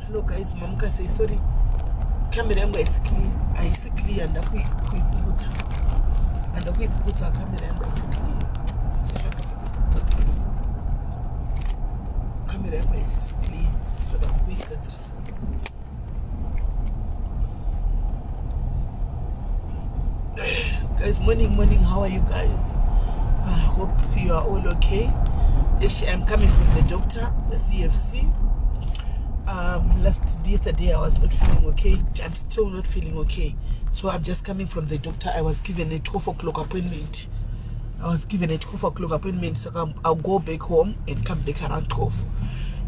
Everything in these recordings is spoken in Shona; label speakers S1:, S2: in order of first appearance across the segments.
S1: Hello guys, mamuka sei? Sorry, camera yangu haisi clean, haisi clear. Ndakuipukuta, ndakuipukuta camera yangu haisi clear. Camera yangu haisi clear, ndoda kuigadzirisa. Guys, morning, morning. How are you guys? I hope you are all okay. Actually, I'm coming from the doctor, the CFC. Last yesterday I was not feeling okay. I'm still not feeling okay, so I'm just coming from the doctor. I was given a 12 o'clock appointment. I was given a 12 o'clock appointment, so I'll go back home and come back around 12.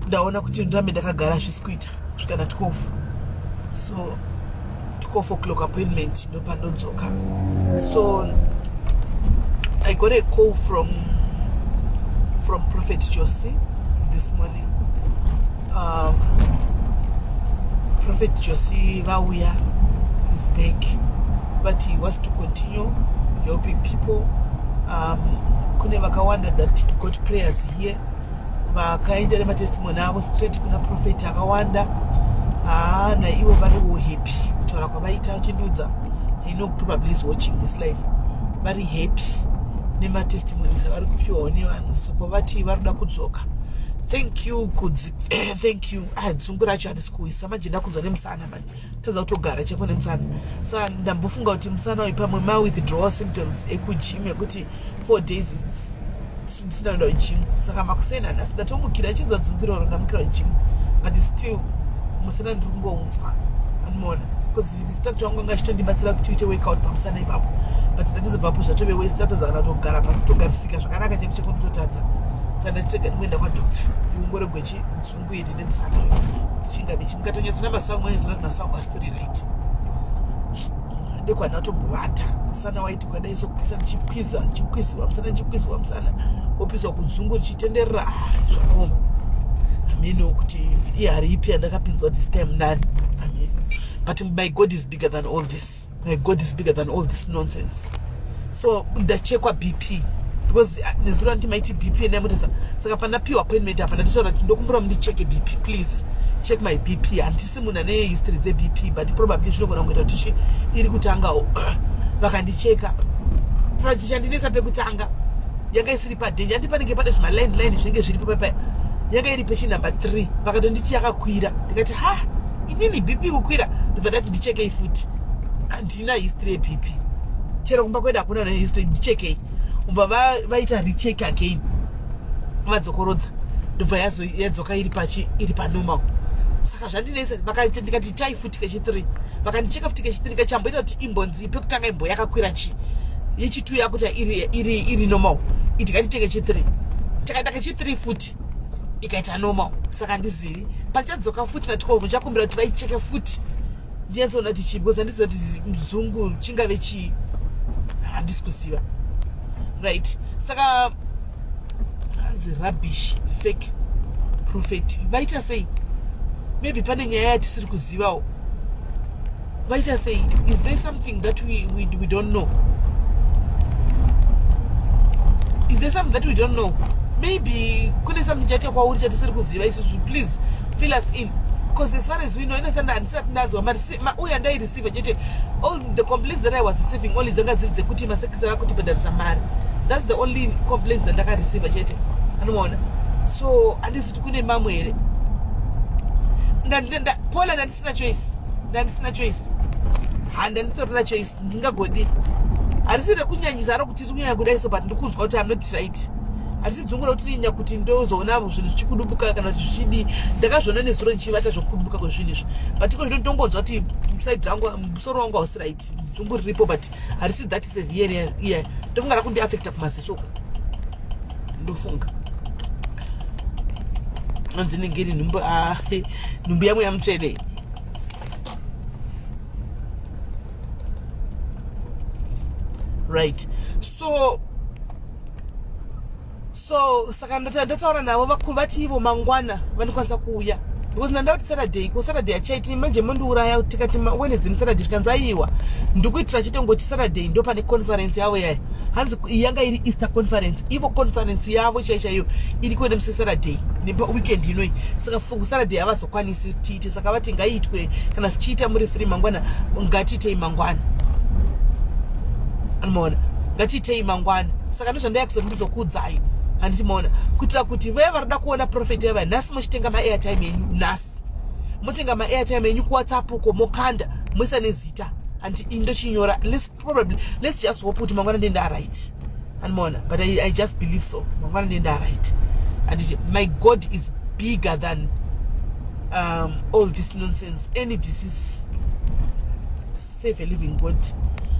S1: Ndaona kuti ndirambe ndakagara zvisikuita kusvika na 12, so 12 o'clock appointment ndopandodzoka. So I got a call from Prophet Josie this morning. Prophet Josie vauya, is back, but he wants to continue helping people. Kune vakawanda that got prayers here, vakaenda nematestimony avo straight kuna prophet akawanda. Haa, naivo variwo happy kutaura kwavaita vachindiudza. I know probably is watching this live. Vari happy nematestimonies avari kupiwawo nevanhu, saka vati vari kuda kudzoka. Thank you, Kudzi, thank you. Ah, dzungu racho handisi kuisa manje, ndakunzwa nemusana manje, tadza kutogara chaipo nemusana. Saka ndambofunga kuti musana uyu pamwe mawithdrawal symptoms ekugym, ekuti 4 days ndisina kuenda kugym. Saka makuseni anhasi ndatomukira achinzwa dzungu iroro, ndamukira kugym, but still musana ndiri kungounzwa, anomaona, because instructor wangu anga achitondibatsira kuti uite workout pamusana ipapo, but ndatozobvapo zvatove worse. Tatozana kutogara pakutogarisika zvakanaka chaipo chaipo, ndototadza. Saka ndachitega ndikuenda kwadoctor ndiongorogwe chidzungu iri nemusana uyu kuti chingave chimukatonyatso masango anyatsoona kuti masango asitori right. Ndekwana tombovata, musana waiti kwadai sokupisa, ndichikwiza, ndichikwiziwa musana, ndichikwiziwa musana, wopiswa kudzungu richitenderera. Ah, zvakaoma. Hameno kuti ihari ipi yandakapinzwa this time nani, amen. But my God is bigger than all this. My God is bigger than all this nonsense. So ndachekwa BP because nezuro anditi maiti BP endamutesa. Saka pandapiwa appointment apa ndatotaura kuti ndokumbura mundicheke BP, please check my BP. Handisi munhu ane history dzeBP, but probably zvinogona kungoita kuti chi iri kutangawo. Vakandicheka, pachichandinetsa pekutanga yanga isiri padenja. Andi panenge pane zvimaline line zvinenge zviripo papa, yanga iri pechinumber 3. Vakatonditi yakakwira. Ndikati, "Ha, inini BP kukwira?" Ndobva ndati, "Ndichekei futi, handina history yeBP, chero kumba kwedu hakuna ne history, ndichekei." Ubva vaita recheck again, vadzokorodza, ndobva yadzoka iri pachi iri panormal. Saka zvandinetsa. Ndikati tai futi kechi3, vakandicheka futi kechi3. Ndikachamboita kuti imbonzi pekutanga imbo yakakwira chi, yechi2 yakuti iri normal, itikati kechi3. Takaita kechi3 futi, ikaita normal. Saka handizivi. Pachadzoka futi na12 ndichakumbira kuti vaicheke futi ndinyatsoona kuti chii, because handiziva kuti mzungu chingave chii, handisi kuziva. Right, saka hanzi rubbish, fake prophet. Vaita sei? Maybe pane nyaya yatisiri kuzivawo. Vaita sei? Is there something that we don't know? Is there something that we don't know? Maybe kune something chaita kwauri chatisiri kuziva isusu. Please fill us in, because as far as we know, inesana handisati ndanzwa uye andaireceiva chete. All the complaints that I was receiving only dzanga dziri dzekuti masecretary akutibhadharisa mari. That's the only complaints dzandakareceiva chete, anomaona. So handisi kuti kune mamwe here. Paula, ndandisina choice, ndandisina choice, handandisitorina choice. Ndingagodi, harisi rekunyanyisa aro kuti rikunyanya kudai so, but ndikunzwa kuti am not right. Harisi dzungu rekuti ninya kuti ndozoona zvinhu zvichikudubuka kana kuti zvichidii. Ndakazviona nezuro ndichivata zvokudubuka kwezvinhu izvo, but iko zvino ndongonzwa kuti side rangu, musoro wangu hausi right. Dzungu riripo, but harisi that severe iya. Ndofunga rakundiafecta kumaziso uku, ndofunga. Anzi inenge iri nhumbu. Ah, nhumbu yamwe yamutsvene. Right, so saka ndataura navo vakuru, vati ivo mangwana vanokwanisa kuuya. Because ndanda kuti Saturday, ko Saturday achaiti manje mondiuraya tikati Wednesday neSaturday, zvikanzi aiwa, ndikuitira chete ngoti Saturday ndo pane conference yavo yaya. Hanzi yanga iri Easter conference, ivo conference yavo chai chaiyo iri kuenda musi Saturday nepa weekend inoi. Saka for Saturday havazokwanisi tiite, saka vati ngaiitwe kana zvichiita muri free mangwana, ngatiitei mangwana. Anomaona, ngatiitei mangwana. Saka ndozvandaya kuzoti ndizokuudzai, handiti maona, kuitira kuti vaya varikuda kuona prophet yava nhasi, muchitenga maairtime enyu nhasi, motenga maairtime enyu kuWhatsApp uko, mokanda moisa nezita, handiti? Indochinyora. Let's probably, let's just hope kuti mangwana ndenda right, andimaona. But I just believe so, mangwana ndenda right, handiti? My God is bigger than all this nonsense, any disease. Save a living God.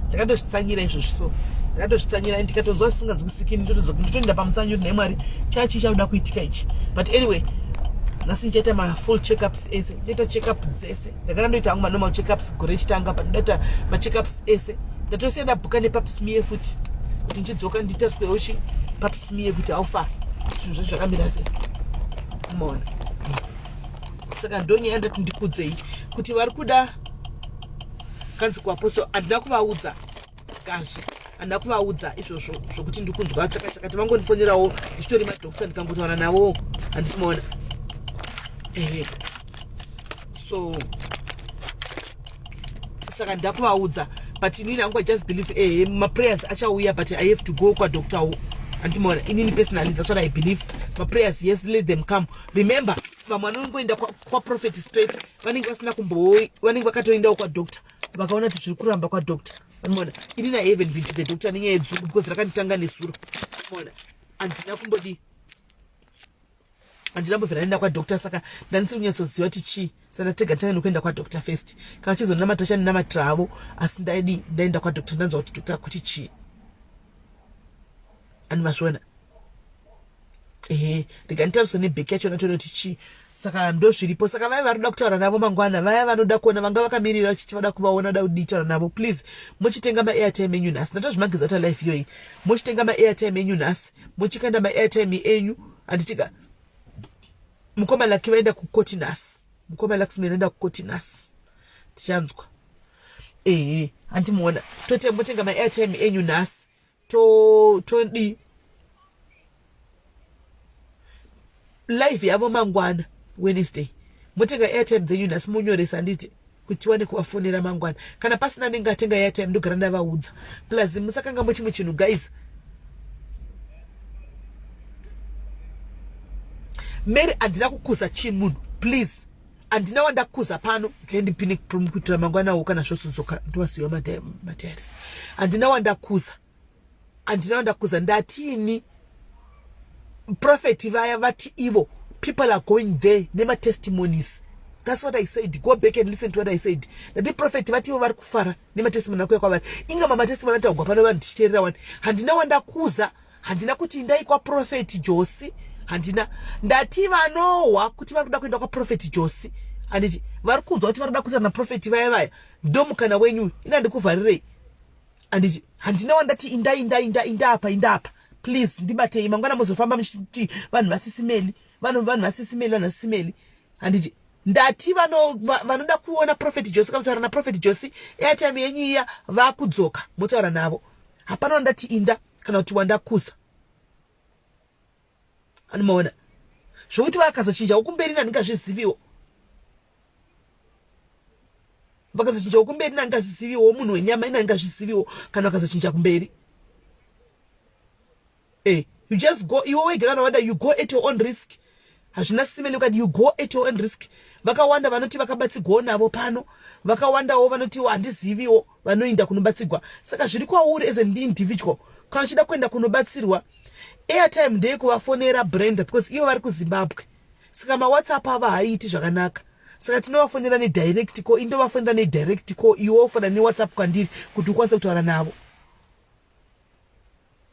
S1: Ndakatozvitsanyira izvozvi, so ndakatozvitsanyira, ndikatonzwa zvisinganzwisikini, ndotoenda pamutsanyo kuti, "Mwari, chachi chakuda kuitika ichi?" But anyway, nhasi ndichaita mafull checkups ese, ndichaita checkup dzese. Ndakana ndoita hangu manormal checkups gore chitanga, but ndoita macheckups ese. Ndatosiya ndabhuka nepap smear futi, kuti ndichidzoka nditaswewo chi pap smear kuti haufa zvinhu zvacho zvakamira sei, maona. Saka ndonyaya ndati ndikudzei kuti vari kuda kanzi kuapostle, handina kuvaudza kazvi, handina kuvaudza izvozvo zvokuti ndikunzwa chaka chakati. Vangondifonerawo ndichitori madhokta, ndikangotaura navo, handiti maona? Ehe, so saka ndakuvaudza, but inini hangu I just believe, ehe, maprayers achauya, but I have to go kwadoctor, handiti maona? Inini personally, that's what I believe. Maprayers, yes, let them come. Remember, vamwe vanongoenda kwaprofet straight, vanenge vasina kumbo, vanenge vakatoendawo kwadoctor, vakaona kuti zviri kuramba kwadoctor, anoona. Inini I haven't been to the doctor nenyaya yedzungu because rakanditanga nesuro, ona. Handina kumbodi, handina mbobvira ndaenda kwadoctor, saka ndandisiri kunyatsoziva kuti chii. Saka ndatega tanga nekuenda kwadoctor first. Kana chizonamata chandinamatira havo, asi ndaidi ndaenda kwadoctor, ndanzwa kuti doctor kuti chii, ani mazviona. Ehe, ndikanditariswa nebheki yachona, toona kuti chii. Saka ndo zviripo. Saka vaya vari kuda kutaura navo mangwana, vaya vanoda kuona, vanga vakamirira vachiti vada kuvaona, da kudii taura navo, please muchitenga maairtime enyu nhasi. Ndatozvimageza kuti life iyoyi, muchitenga maairtime enyu nhasi, muchikanda maairtime enyu, handitika? Mukoma Laki vaenda kukoti nhasi, mukoma Laxman vaenda kukoti nhasi, tichanzwa. Ehe, handimuona. Tote motenga maairtime enyu nhasi, todi live yavo mangwana Wednesday. Motenga airtime dzenyu nhasi, munyoresa, handiti, kuti tiwane kuvafonera mangwana. Kana pasina anenge atenga airtime, ndogara ndavaudza. Plus musakanga chimwe chinhu, guys. Mary, handina kukuza chimunhu, please. Handina wandakuza pano. Ndipine kuitira mangwanawo, kana zvosodzoka ndowasiwa madiaries. Handina wandakuza, handina wandakuza. Ndatini prophet vaya vati ivo people are going there nematestimonies. That's what I said. Go back and listen to what I said. Ndati prophet vati ivo vari kufara nematestimony akuya kwavari. Inga mamatestimony ataugwa pano, vanhu tichiteerera wani. Handina wandakuza, handina kuti indai kwaprofeti Josi, handina. Ndati vanohwa kuti vari kuda kuenda kwaprofeti Josi, handiti? Vari kunzwa kuti vari kuda kuita naprofeti vaya vaya, ndo mukana wenyu. Ina ndikuvharirei, handiti? Handina wandati indai, indai, inda, indapa, indapa. Please ndibatei mangwana, muzofamba muchiti vanhu vasisimeli, vanhu vasisimeli, vanhu vasisimeli, handiti? Ndati vanoda kuona Prophet Josi kana kutaura naProphet Josi, airtime yenyu iya, vakudzoka motaura navo. Hapana wandati inda kana kuti wandakuza, anomaona. Zvokuti vakazochinjawo kumberi nandingazviziviwo, vakazochinjawo kumberi nandingazviziviwo, munhu wenyama ina ndingazviziviwo kana vakazochinja kumberi. You just go iwe wega kana wada. You go at your own risk. Hazvina simene ukati you go at your own risk. Vakawanda vanoti vakabatsigwawo navo pano, vakawandawo vanotiwo handiziviwo vanoenda kunobatsigwa. Saka zviri kwauri as an individual kana uchida kuenda kunobatsirwa. Airtime ndeyekuvafonera, Brenda, because ivo vari kuZimbabwe, saka maWhatsApp avo haaiti zvakanaka. Saka tinovafonera nedirect call, indovafonera nedirect call, iwe wofona neWhatsApp kwandiri kuti ukwanise kutaura navo,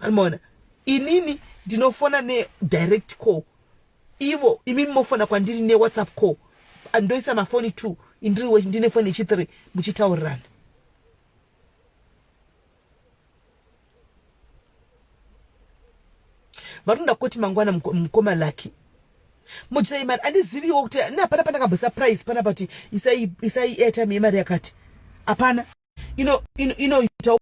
S1: anomaona. Inini ndinofona nedirect call, ivo imimi mofona kwandiri neWhatsApp call. Andoisa mafoni 2, indiri ndine foni yechi3, muchitaurirana. Vari kuda kuti mangwana, mukoma Laki. Modyisai mari andiziviwo kuti hapana pandakamboisa price panapa kuti isai isai airtime yemari yakati. Hapana. Ino inoita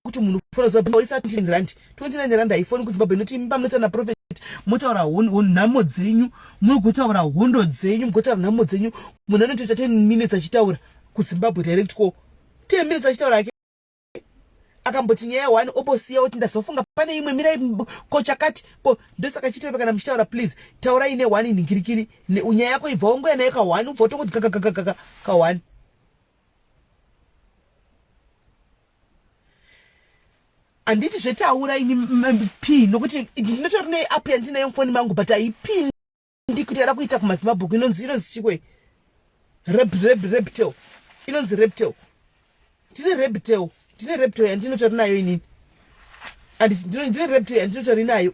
S1: kuti munhu ufona Zimbabwe isa 29 rand 29 rand haifoni kuZimbabwe inoti imba munotaura naprofet motaura nhamo dzenyu mugotaura hondo dzenyu mugotaura nhamo dzenyu munhu anotoita 10 minutes achitaura kuZimbabwe direct call 10 minutes achitaura ake akamboti nyaya one obosiya oti ndazofunga pane imwe mirai ko chakati ko ndosaka chiteve kana muchitaura please taurai ne one nhingirikiri nyaya yako ibva wangoya nayo ka one ubva utongoti gagagagaga ka one handiti zvetaura ini p nokuti ndinotori neapp yandinayo mufoni mangu but haipindi kuti yada kuita kumazimbabwe inonzi inonzi chikwe rep rep reptel inonzi reptel ndine reptel ndine reptel yandinotori nayo inini ndine reptel yandinotori nayo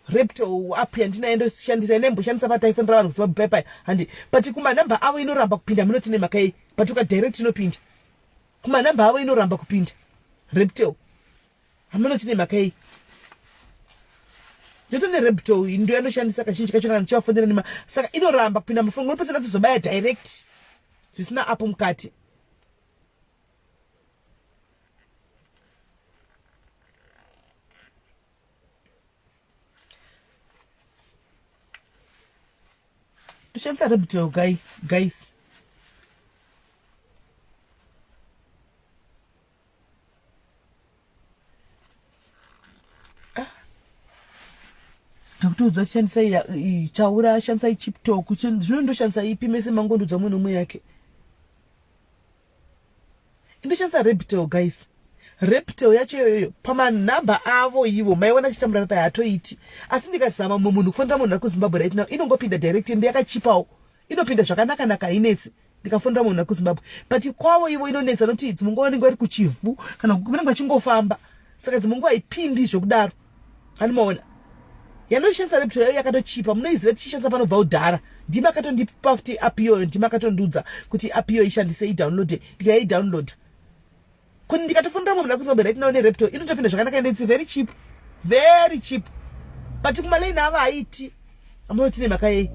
S1: reptel app yandinayo ndoshandisa inaimboshandisa pataifonera vanhu kuzimbabwe paipai handi but kumanamba avo inoramba kupinda munoti nemhaka yei but ukadirect inopinda kumanamba avo inoramba kupinda reptel hameno tine mhaka yei ndoto nereptel ndo yandoshandisa kazhinji kacho kana ndichivafonera nema saka inoramba kupinda mafoni unopesa ndatozobaya direct zvisina apo mukati Ndoshandisa Reptile guy, guys. Ah. Ndakutoudza shandisai chaura shandisai chip talk zvino ndoshandisa ipi mese mangondiudza mumwe nomwe yake. Indoshandisa Reptile guys. Reptile yacho iyoyo pamanhamba avo ivo maiona chitambura pepa hatoiti asi ndikazama mumwe munhu kufonera munhu ari kuzimbabwe right now inongopinda direct ende yakachipawo inopinda zvakanaka naka hainetsi ndikafonera munhu ari kuzimbabwe but kwavo ivo inonetsa noti dzimwe nguva vanenge vari kuchivhu kana vanenge vachingofamba saka dzimwe nguva haipindi zvekudaro Anomaona. Yandoshandisa laptop yayo yakatochipa. Munoiziva tichishandisa panobva udhara. Ndima akatondipa futi app iyoyo, ndima akatondiudza kuti app iyoyo ishandise idownload. Ndikaidownload. Kuti ndikatofonera mumwe munhu akuzimbabwe right now neraptop inotopinda zvakanaka and it's very cheap. Very cheap. But kumalaini avo haiti. Amunoti nemhaka yei?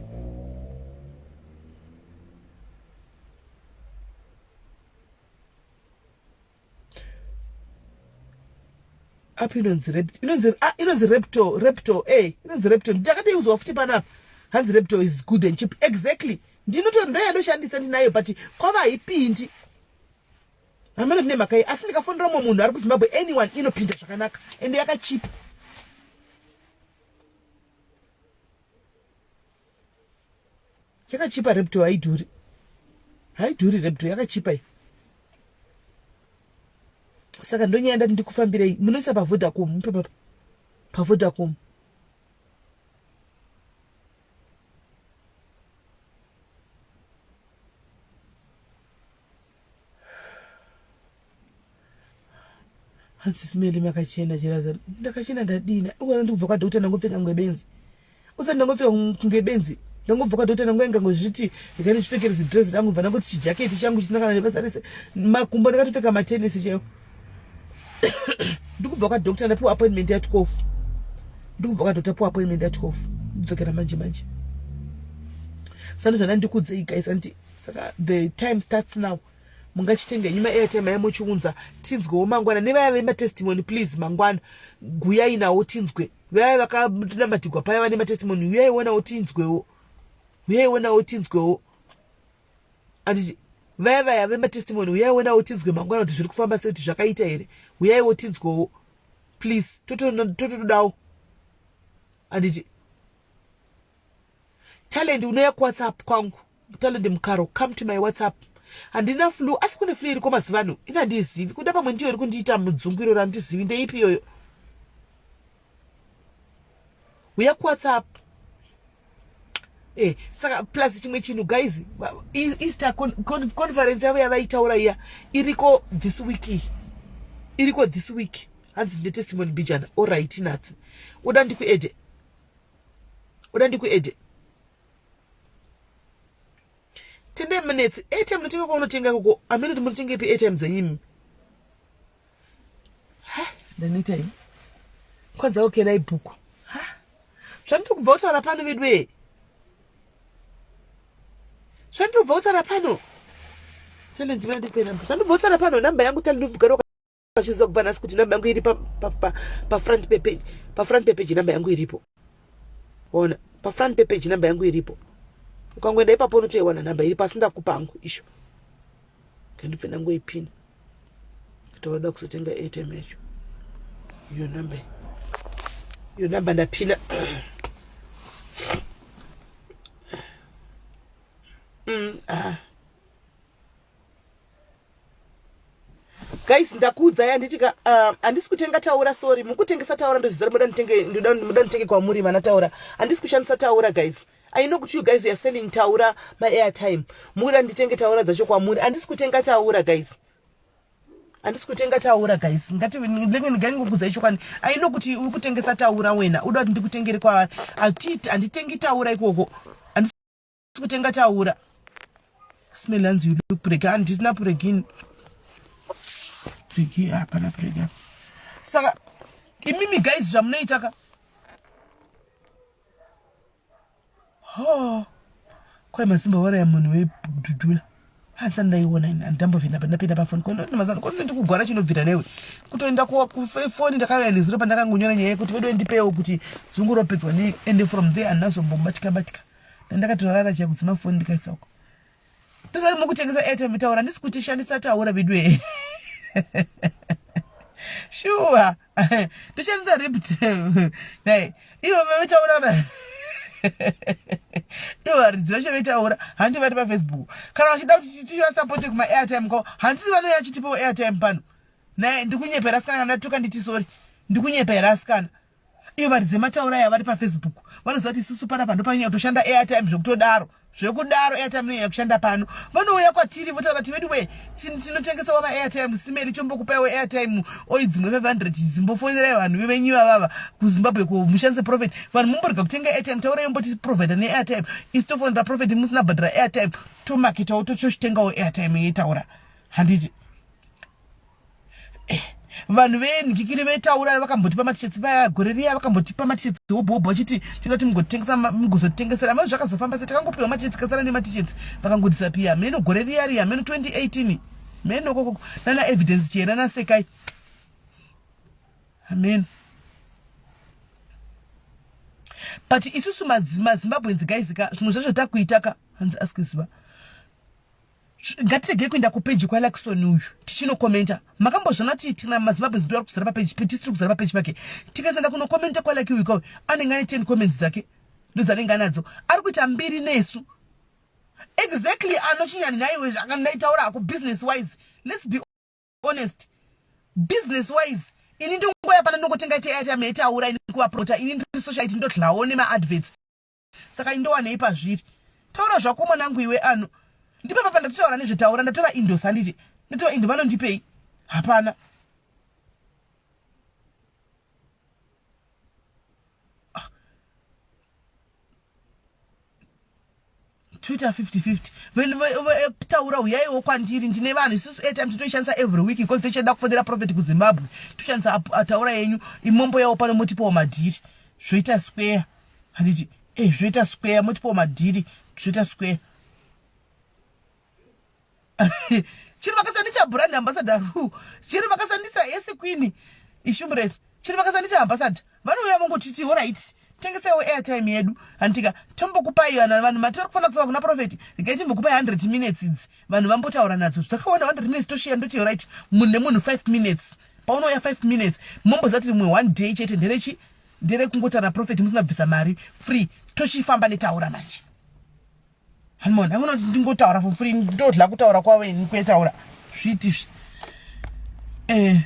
S1: App inonzi Rept inonzi ah, inonzi Repto Repto eh inonzi Repto ndakatoiudzwa futi panapa hanzi Repto is good and cheap exactly ndinoto ndoyandoshandisa ndinayo but kwava haipindi hameno ndine mhaka iyi asi ndikafonera mumwe munhu ari kuzimbabwe anyone inopinda zvakanaka ende yakachipa Yakachipa Repto haidhuri. Haidhuri Repto yakachipa iyi. Saka ndonyaya ndati ndikufambirei. Munoisa pa Vodacom mupe papa. Pa Vodacom. Hanzi simeli makachena chiraza. Ndakachena ndadini? Ukaza ndikubva kwa doctor ndangopfeka kunge benzi. Usati ndangopfeka kunge benzi. Ndangobva kwa doctor ndangoenga ngozviti ndikati ndipfekere zidress rangu bva ndangoti chijaketi changu chisina kana nebasa rese. Makumbo ndakatopfeka matenisi chaiwo. Ndikubva kwa doctor ndapiwa appointment ya 12. Ndikubva kwa doctor piwa appointment ya 12. Ndidzokera manje manje. Sando zvandandikudzei guys anti saka the time starts now. Mungachitenga henyu maairtime aya mochiunza tinzwewo mangwana nevaya vematestimony please mangwana guyai nawo tinzwe vaya vakanamatigwa paya vane matestimony uyai wonawo tinzwewo uyai wonawo tinzwewo anditi vaya vaya vematestimony uyai wonawo tinzwe mangwana kuti zviri kufamba sei kuti zvakaita here uyaiwo tinzwewo please totodawo anditi Talent unouya kuWhatsApp kwangu. Talent Mukaro, come to my WhatsApp. Handina flu, asi kune flu iriko mazuva ano. Ini handiizivi. Kuda pamwe ndiyo iri kundiita mudzungu iroro handizivi ndeipi iyoyo. Uya kuWhatsApp. Eh, saka plus chimwe chinhu guys, Easter conference yavo yavaitaura iya iriko this week. Iriko this week. Hanzi ndine testimony mbijana. All right, natsi. Uda ndikuede. Uda ndikuede. Tendai minutes. Airtime unotenga kwaunotenga ikoko. Amene kuti munotengepi airtime dzenyu imi. Ha, ndaneta ini. Kwanza okay dai book. Ha. Zvandiri kubva kutaura pano veduwee. Zvandiri kubva kutaura pano. Tende ndimana ndipe namba. Zvandiri kubva kutaura pano namba yangu tandinobvugara vachiziva kubva nhasi kuti namba yangu iri pafront pepage pafront pepage namba yangu iripo ona pafront pepage namba yangu iripo ukangoenda ipapo unotoiwana namba iripo asi ndakupa hangu isho kandibve ndangoipina kuti vada kuzotenga airtime yacho iyo namba iyo namba ndapina ah. Guys ndakuudzai handiti ka ah, handisi uh, kutenga taura sorry mukutengesa taura ndozvizara muda nditenge ndoda muda nditenge kwamuri vana taura handisi kushandisa taura guys I know kuti you guys are selling taura ma airtime mukuda nditenge taura dzacho kwamuri handisi kutenga taura guys handisi kutenga taura guys ngati ndingangokuudzai chokwadi I know kuti uri kutengesa taura wena uda kuti ndikutengere kwavari handitengi taura ikoko kutenga taura smell hanzi you look preg handisina pregin pregi hapana preg saka imimi guys zvamunoita ka ho kwai masimba varaya munhu wedhudhula hanzi ndaiona ini handambovhenda pandapinda pafoni kondomazano kono ndikugwara chinobvira newe kutoenda kufoni ndakauya nezuro pandakangonyora nyaya yekuti vedu ndipewo kuti dzungu ropedzwa ne and from there handinazombobatika batika ndandakatorara chaiyo kudzima foni ndikaisa uko ndosati mukutengesa airtime taura handisi kuti shandisa taura vedu e shuwa ndoshandisa ript nai ivo vavetaurana ivo varidzi vacho vetaura handi vari pafacebook kana vachida kuti tivasapote kumaairtime kwavo handisi vanouya vachitipawo airtime pano naye ndikunyepera asikana ndatuka nditi sori ndikunyepera asikana Iyo varidzi vemataura aya vari pafacebook vanoziva kuti isusu panapa ndopanyanya kutoshanda airtime zvekutodaro zvekudaro airtime inonyanya kushanda pano vanouya kwatiri votaura kuti vedu we tinotengesawo maairtime simeri tombokupaiwo airtime oi dzimwe 500 dzimbofonerai vanhu venyu ivavava kuzimbabwe ko mushandise prophet vanhu mumborega kutenga airtime taurai mboti provider neairtime isu tofonera prophet musina bhadhara airtime tomaketawo tochochitengawo airtime yetaura handiti Eh, vanhu venhikikiri vetaura vakambotipa matishetsi vaya gore riya vakambotipa matishetsi hobho hobho vachiti tinoda kuti mugotengesa mugozotengesera mano zvakazofamba se takangopiwa matishetsi kasara nematishetsi vakangodisapia meno gore riya riya meno 2018 meno kokoko nana evidence chena nasekai amen but isusu mazimbabweans guys ka zvimwe zvacho takuita ka hanzi ask ziva ngatiregei kuenda kupeji kwalakson uyu tichinokomenta makambozvona ti tina mazimbabwe zindu ari kuzara papeji tisiri kuzara papeji pake tikasaenda kunokomenta kwalaki uyu kauyu anenge ane 10 comments dzake ndodzanenge anadzo ari kuita mbiri nesu exactly anochinyani nhaiwe zvakandaitaura ako business wise let's be honest business wise ini ndingoya pana ndongotenga ite airtime yetaura ini kuvaprota ini ndiri socialite ndodlawo nemaadverts saka indowanei pazviri taura zvako mwanangu iwe ano ndipapa pandatotaura nezvetaura ndatova indos handiti ndatova indo vanondipei hapana ah. Twitter 50-50 taura huyaiwo kwandiri ndine vanhu isusu airtime titoishandisa every week because tichada kufonera prophet kuzimbabwe toshandisa taura yenyu imombo yawo pano motipawo madhiri zvoita square handiti eh zvoita square motipawo madhiri zvoita square chiri vakasandisa brand ambassador ru chiri vakasandisa esi queen ishumures chiri vakasandisa ambassador vanouya vongotiti orit tengesaiwo airtime yedu handitika tombokupai vanhu vanhu matori kufanira kusava kuna profeti regai timbokupai 100 minutes idzi vanhu vambotaura nadzo zvakawanda 100 minutes toshiya ndoti orit munhu nemunhu 5 minutes paunouya 5 minutes momboziva kuti rimwe one day chete nderechi nderekungotaura profeti musina kubvisa mari free tochifamba netaura manje Hanimona, hamuna kuti ndingotaura for free ndodla kutaura kwavo ini kwetaura zviiti izvi. Eh.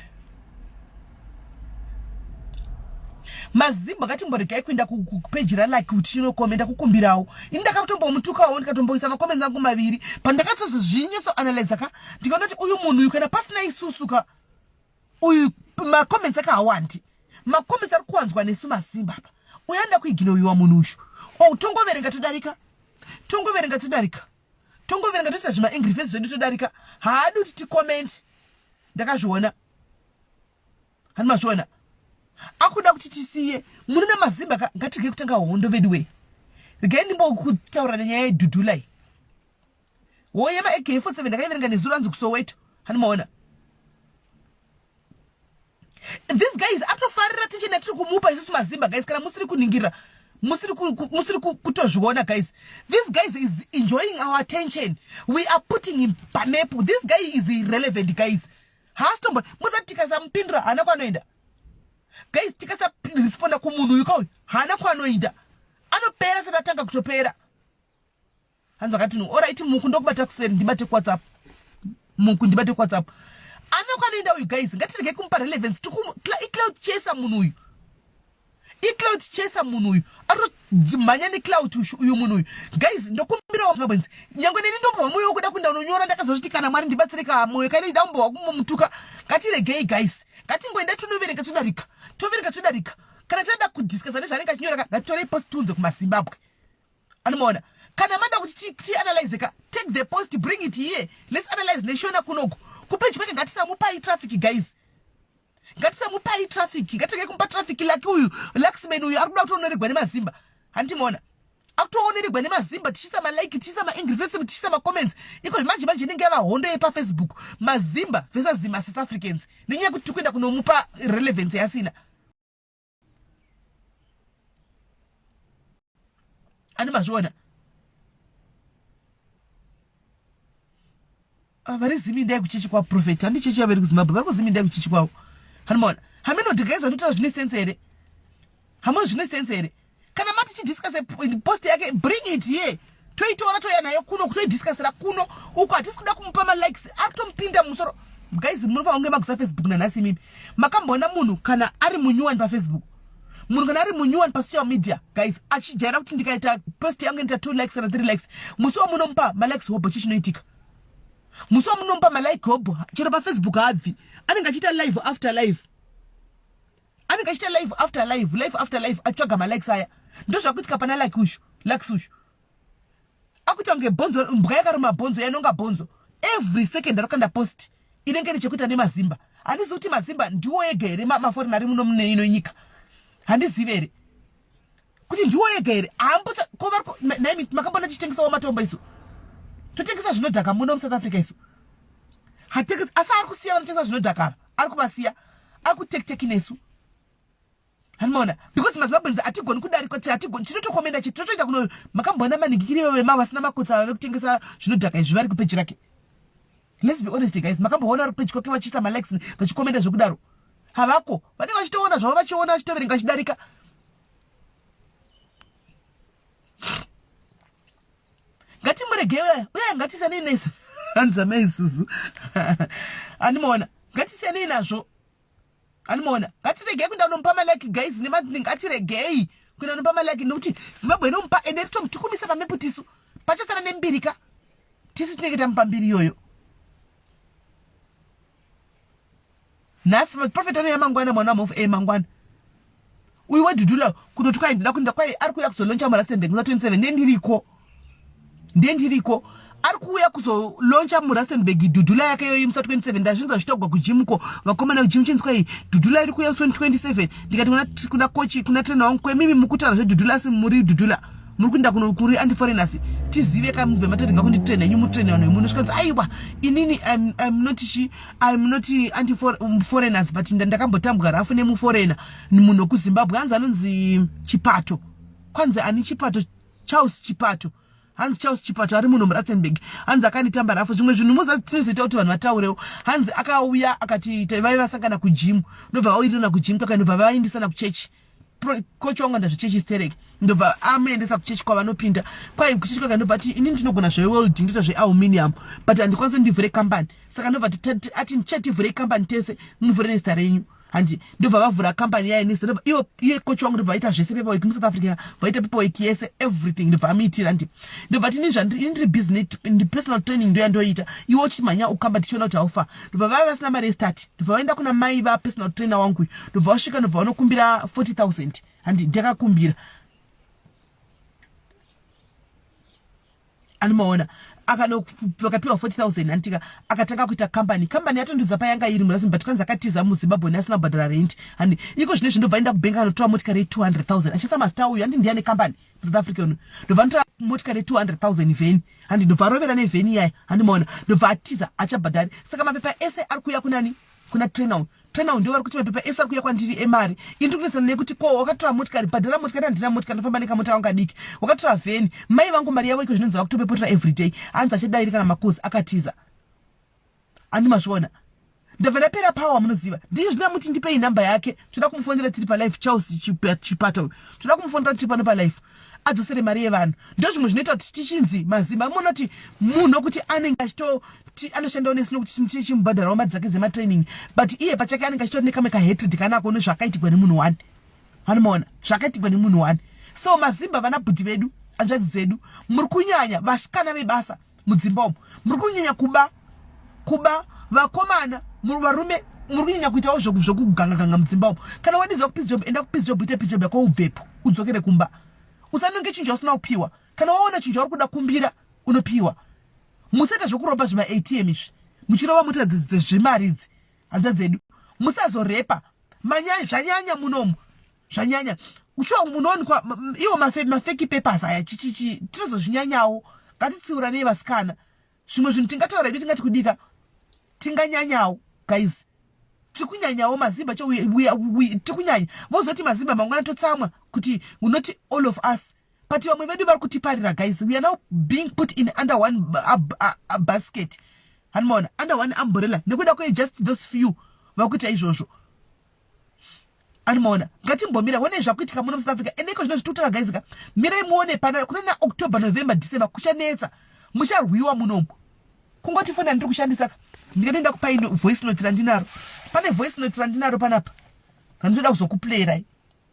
S1: Mazimba ngatimboregai kuenda kupeji ralike kuti tinokomenda kukumbirawo. Ini ndakatombomutukawo ndikatomboisa macomments angu maviri. Pandakatozozvinyatso analyza ka ndikaona kuti uyu munhu uyu kana pasina isusu ka uyu macomments ake hawandi macomments ari kuwanzwa nesu masimba apa uyo anoda kuiginoiwa munhu uyu o tongoverenga todarika tongoverenga todarika tongoverenga toisa zvimaangry face zvedu todarika haadi kuti ticomment ndakazviona hani mazviona Akuda kuti tisiye mune namazimba ka, ngatirege kutanga hondo vedu wee. Regai ndimbokutaura nenyaya yedhudhula iyi. Woye ma AK47 ndakaiverenga nezuro anzi kuSoweto. Hanimaona. This guy is atofarira tension yatiri kumupa isusu mazimba guys, kana musiri kuningirira, musiri musiri kutozviona guys. This guy is enjoying our attention. We are putting him pamepu. This guy is irrelevant guys. Haasitombo muzati tikasamupindura haana kwanoenda. Guys, tikasaresponda kumunhu uyu kauyu haana kwanoenda. Anopera sati atanga kutopera. Hanzi akati no, alright muku ndokubata kuseri ndibate kuWhatsApp. Muku ndibate kuWhatsApp. Ana kwanoenda uyu guys, ngatirege kumupa relevance. Icloud chaser munhu uyu. Icloud chaser munhu uyu. Arikudzimhanya necloud uyu munhu uyu. Guys, ndokumbirawo Zimbabweans. Nyangwe neni ndombohwa moyo wekuda kuenda unonyora ndakazozviti kana Mwari ndibatsire ka moyo kana ida kumbohwa kumutuka. Ngatiregei guys. Ngatingoenda tonoverenga todarika. Toverenga todarika. Kana tada kudiscussa nezvaanenge achinyora ngatitorei post tiunze kumaZimbabwe. Anomaona kana mada kuti tianalyze ka, take the post, bring it here, let's analyze neshona kunoku kupeji kwake. Ngatisamupai traffic guys, ngatisamupai traffic, ngatirege kumupa traffic. Laki uyu, Laxman uyu ari kuda kutooneregwa nemazimba. Handimaona akutooneregwa nemazimba, tichiisa malike, tichiisa maangry face, tichiisa macomments iko. Manje manje inenge yava hondo yepaFacebook, mazimba versus maSouth Africans, nenyaya yekuti tiri kuenda kunomupa relevance yasina. Ani mazviona? Ah, vari zimi ndai kuchechi kwaprofet, handi chechi yavari kuZimbabwe, vari kuzimi ndai kuchechi kwavo. Hanimaona haminoti guys, vanotaura zvine sense here? Hamuna zvine sense here? Kana mati chidiscuss post yake, bring it here, toitora toya nayo kuno kutoidiscussira kuno. Uko hatisi kuda kumupa malikes, akutomupinda mumusoro guys. Munofanira kunge magusa Facebook nanhasi. Imimi makamboona munhu kana ari munyuwani paFacebook, munhu kana ari munyuwani pasocial media guys, achijaira kuti ndikaita post yangu inoita 2 likes kana 3 likes, musi wamunomupa malikes hobho, chii chinoitika? Musi wamunomupa malike hobho, chero paFacebook haabvi, anenge achiita live after live, anenge achiita live after live, live after live, achitsvaga malikes aya. Ndo zvakuitika pana like ushu, likes ushu akuita kunge bhonzo, mbwa yakaruma bhonzo, yanonga bhonzo. Every second arikanda post inenge ine chekuita nemazimba. Handizivi kuti mazimba ndiwo ega here maforeign ari muno mune ino nyika. Handizivi here kuti ndiwo ega here. Hambocha ko vari naimi, makambona tichitengesawo matombo isu? Totengesa zvinodhaka muno muSouth Africa isu hatengesi, asi ari kusiya vanotengesa zvinodhaka ava, ari kuvasiya, ari kutekiteki nesu. Hanimaona, because maZimbabweans hatigoni kudarikwa, hatigoni, tinotokomenda chete, totoenda kuno. Makamboona manhingikiri vema vasina makotsi ava vekutengesa zvinodhaka izvi vari kupeji rake? Let's be honest guys, makamboona vari kupeji kwake vachiisa malikes, vachikomenda zvekudaro? Havako. Vanenge vachitoona zvavo, vachiona, vachitoverenga, vachidarika. Ngatimuregewe uye ngatisanei nesu. Hanzamai isusu, handimaona, ngatisanei nazvo. Handimaona, ngatiregei kuenda kunomupa malike guys, nemati ngatiregei kuenda kunomupa malike, nekuti Zimbabwe inomupa ende ritomutukumisa pamepu. Tisu pachasara nembiri ka, tisu tinenge tamupa mbiri iyoyo. Nhasi prophet anouya, mangwana mwana wamhofu e mangwana uyu wedhudhula kutoti kwai ndida kuenda, kwai ari kuuya kuzolauncha muRustenburg musa 27. Ndendiriko, ndendiriko. Ari kuuya kuzolauncha muRustenburg dhudhula yake iyoyi musa 27. Ndazvinzwa zvichitogwa kujimuko, vakomana kujimu chinzi kwai dhudhula iri kuuya musi 27. Ndikati kuna coach, kuna trainer wangu, kwemimi mukutaura zvedhudhula, asi muri dhudhula muri kuenda kuno kuri anti-foreigners, tizive kamubve matoti ngakunditraina inyu mutraina vanhu vemuno. Zvikanzi aiwa, inini I'm not she, I'm not anti-foreigners, but ndakambotambwa rafu nemuforeigner, munhu wekuZimbabwe, hanzi anonzi Chipato, kwanzi ani Chipato, Charles Chipato. Hanzi Charles Chipato ari muno muRustenburg, hanzi akanditamba rafu. Zvimwe zvinhu muza tinozoita kuti vanhu vataurewo. Hanzi akauya akati vaive vasangana kujimu, ndobva vawirirana kujimu kwaka, ndobva vaindisana kuchechi. Coach wangu ndazvechechi sterek, ndobva amuendesa kuchechi kwavanopinda. Kwai kuchechi kwaka, ndobva ati ini ndinogona zvewelding, ndoita zvealuminium, but handikwanisi ndivhure kambani. Saka ndobva ati ndichativhurei kambani tese, muvhure nezita renyu. Handi ndobva vavhura kambani yaye nezita, ndobva ivo iye coach wangu ndobva vaita zvese, paperwork muSouth Africa, vaita paperwork yese, everything, ndobva amuitira. Ndi ndobva ti ini ndiri busy personal training, ndo yandoita, iwe uchimhanya ukamba, tichiona kuti haufa. Ndobva vava vasina mari yestart, ndobva vaenda kuna mai vapersonal trainer wangu, ndobva vasvika, ndobva vanokumbira 40 000. Handi ndakakumbira. Anomaona akanokapiwa 40000 anditika, akatanga kuita company. Company yatondudza payanga iri murasi, but kwanzi akatiza muZimbabwe neasina kubhadhara rent. Handi iko zvino izvi ndobva enda kubhengi anotora motikari ye 200000 achisa mazita uyu, handi ndiyane company muSouth Africa uno. Ndobva anotora motikari ye 200000 vheni, handi ndobva arovera nevheni iyaya, handimaona, ndobva atiza achabhadhari. Saka mapepa ese ari kuuya kunani? Kuna trainer uyu. Trainer uyu ndio vari kuti mapepa ese ari kuuya kwandiri emari. Ini ndiri kunesana nekuti ko wakatora motikari, bhadhara motikari. Handina motikari, ndofamba nekamota kangu kadiki. Wakatora vheni, mai vangu mari yavo iko zvinonzi vakutopepotera everyday, hanzi achadairi kana makosi, akatiza. Handi mazviona, ndabva ndapera power. Munoziva ndii zvinamuti ndipei nhamba yake, toda kumufonera tiri palife. Charles Chipato uyu, toda kumufonera tiri pano palife, adzosere mari yevanhu. Ndo zvimwe zvinoita kuti tichinzi mazimba. Munoti munhu wokuti anenge achitoti anoshandawo nesu nokuti tichimubhadharawo mari dzake dzematraining, but iye pachake anenge achitori nekamwe kahatred kanako nezvaakaitigwa nemunhu one. Vanomaona zvakaitigwa nemunhu one. So mazimba, vana bhuti vedu, hanzvadzi dzedu, muri kunyanya vasikana vebasa mudzimba umu, muri kunyanya kuba kuba. Vakomana, varume, muri kunyanya kuitawo zvekugangaganga mudzimba umu. Kana wadidzwa kupiece job, enda kupiece job, ite piece job yako, ubvepo udzokere kumba. Usanonge chinhu chausina kupiwa. Kana waona chinhu chauri kuda, kumbira, unopiwa. Musaita zvekuromba zvima-ATM izvi, muchirova mota dzezvemari idzi. Hanzva dzedu, musazorepa manyanya, zvanyanya munomu, zvanyanya. Shuwa munowanikwa iwo mafake papers aya, chichichi, tinozozvinyanyawo. Ngatitsiuranei vasikana. Zvimwe zvinhu tingataura idu, tingati kudika, tinganyanyawo guys, tikunyanyawo mazimba cho, tikunyanya. Vozoti mazimba mangwana totsamwa kuti unoti all of us, but vamwe vedu vari kutiparira. Guys, we are now being put in under one basket, hanimaona, under one umbrella nekuda kwe just those few vakuita izvozvo, animaona. Ngatimbomira one zvakuitika muno muSouth Africa. Endeko zvino zvitutaka guys ka, mirai muone pana kuna naOctober, November, December, kuchanetsa, mucharwiwa munomu. Kungoti foni yandiri kushandisa ka, ndikatoenda kupai voice note randinaro. Pane voice note randinaro panapa randinoda kuzokuplayirai.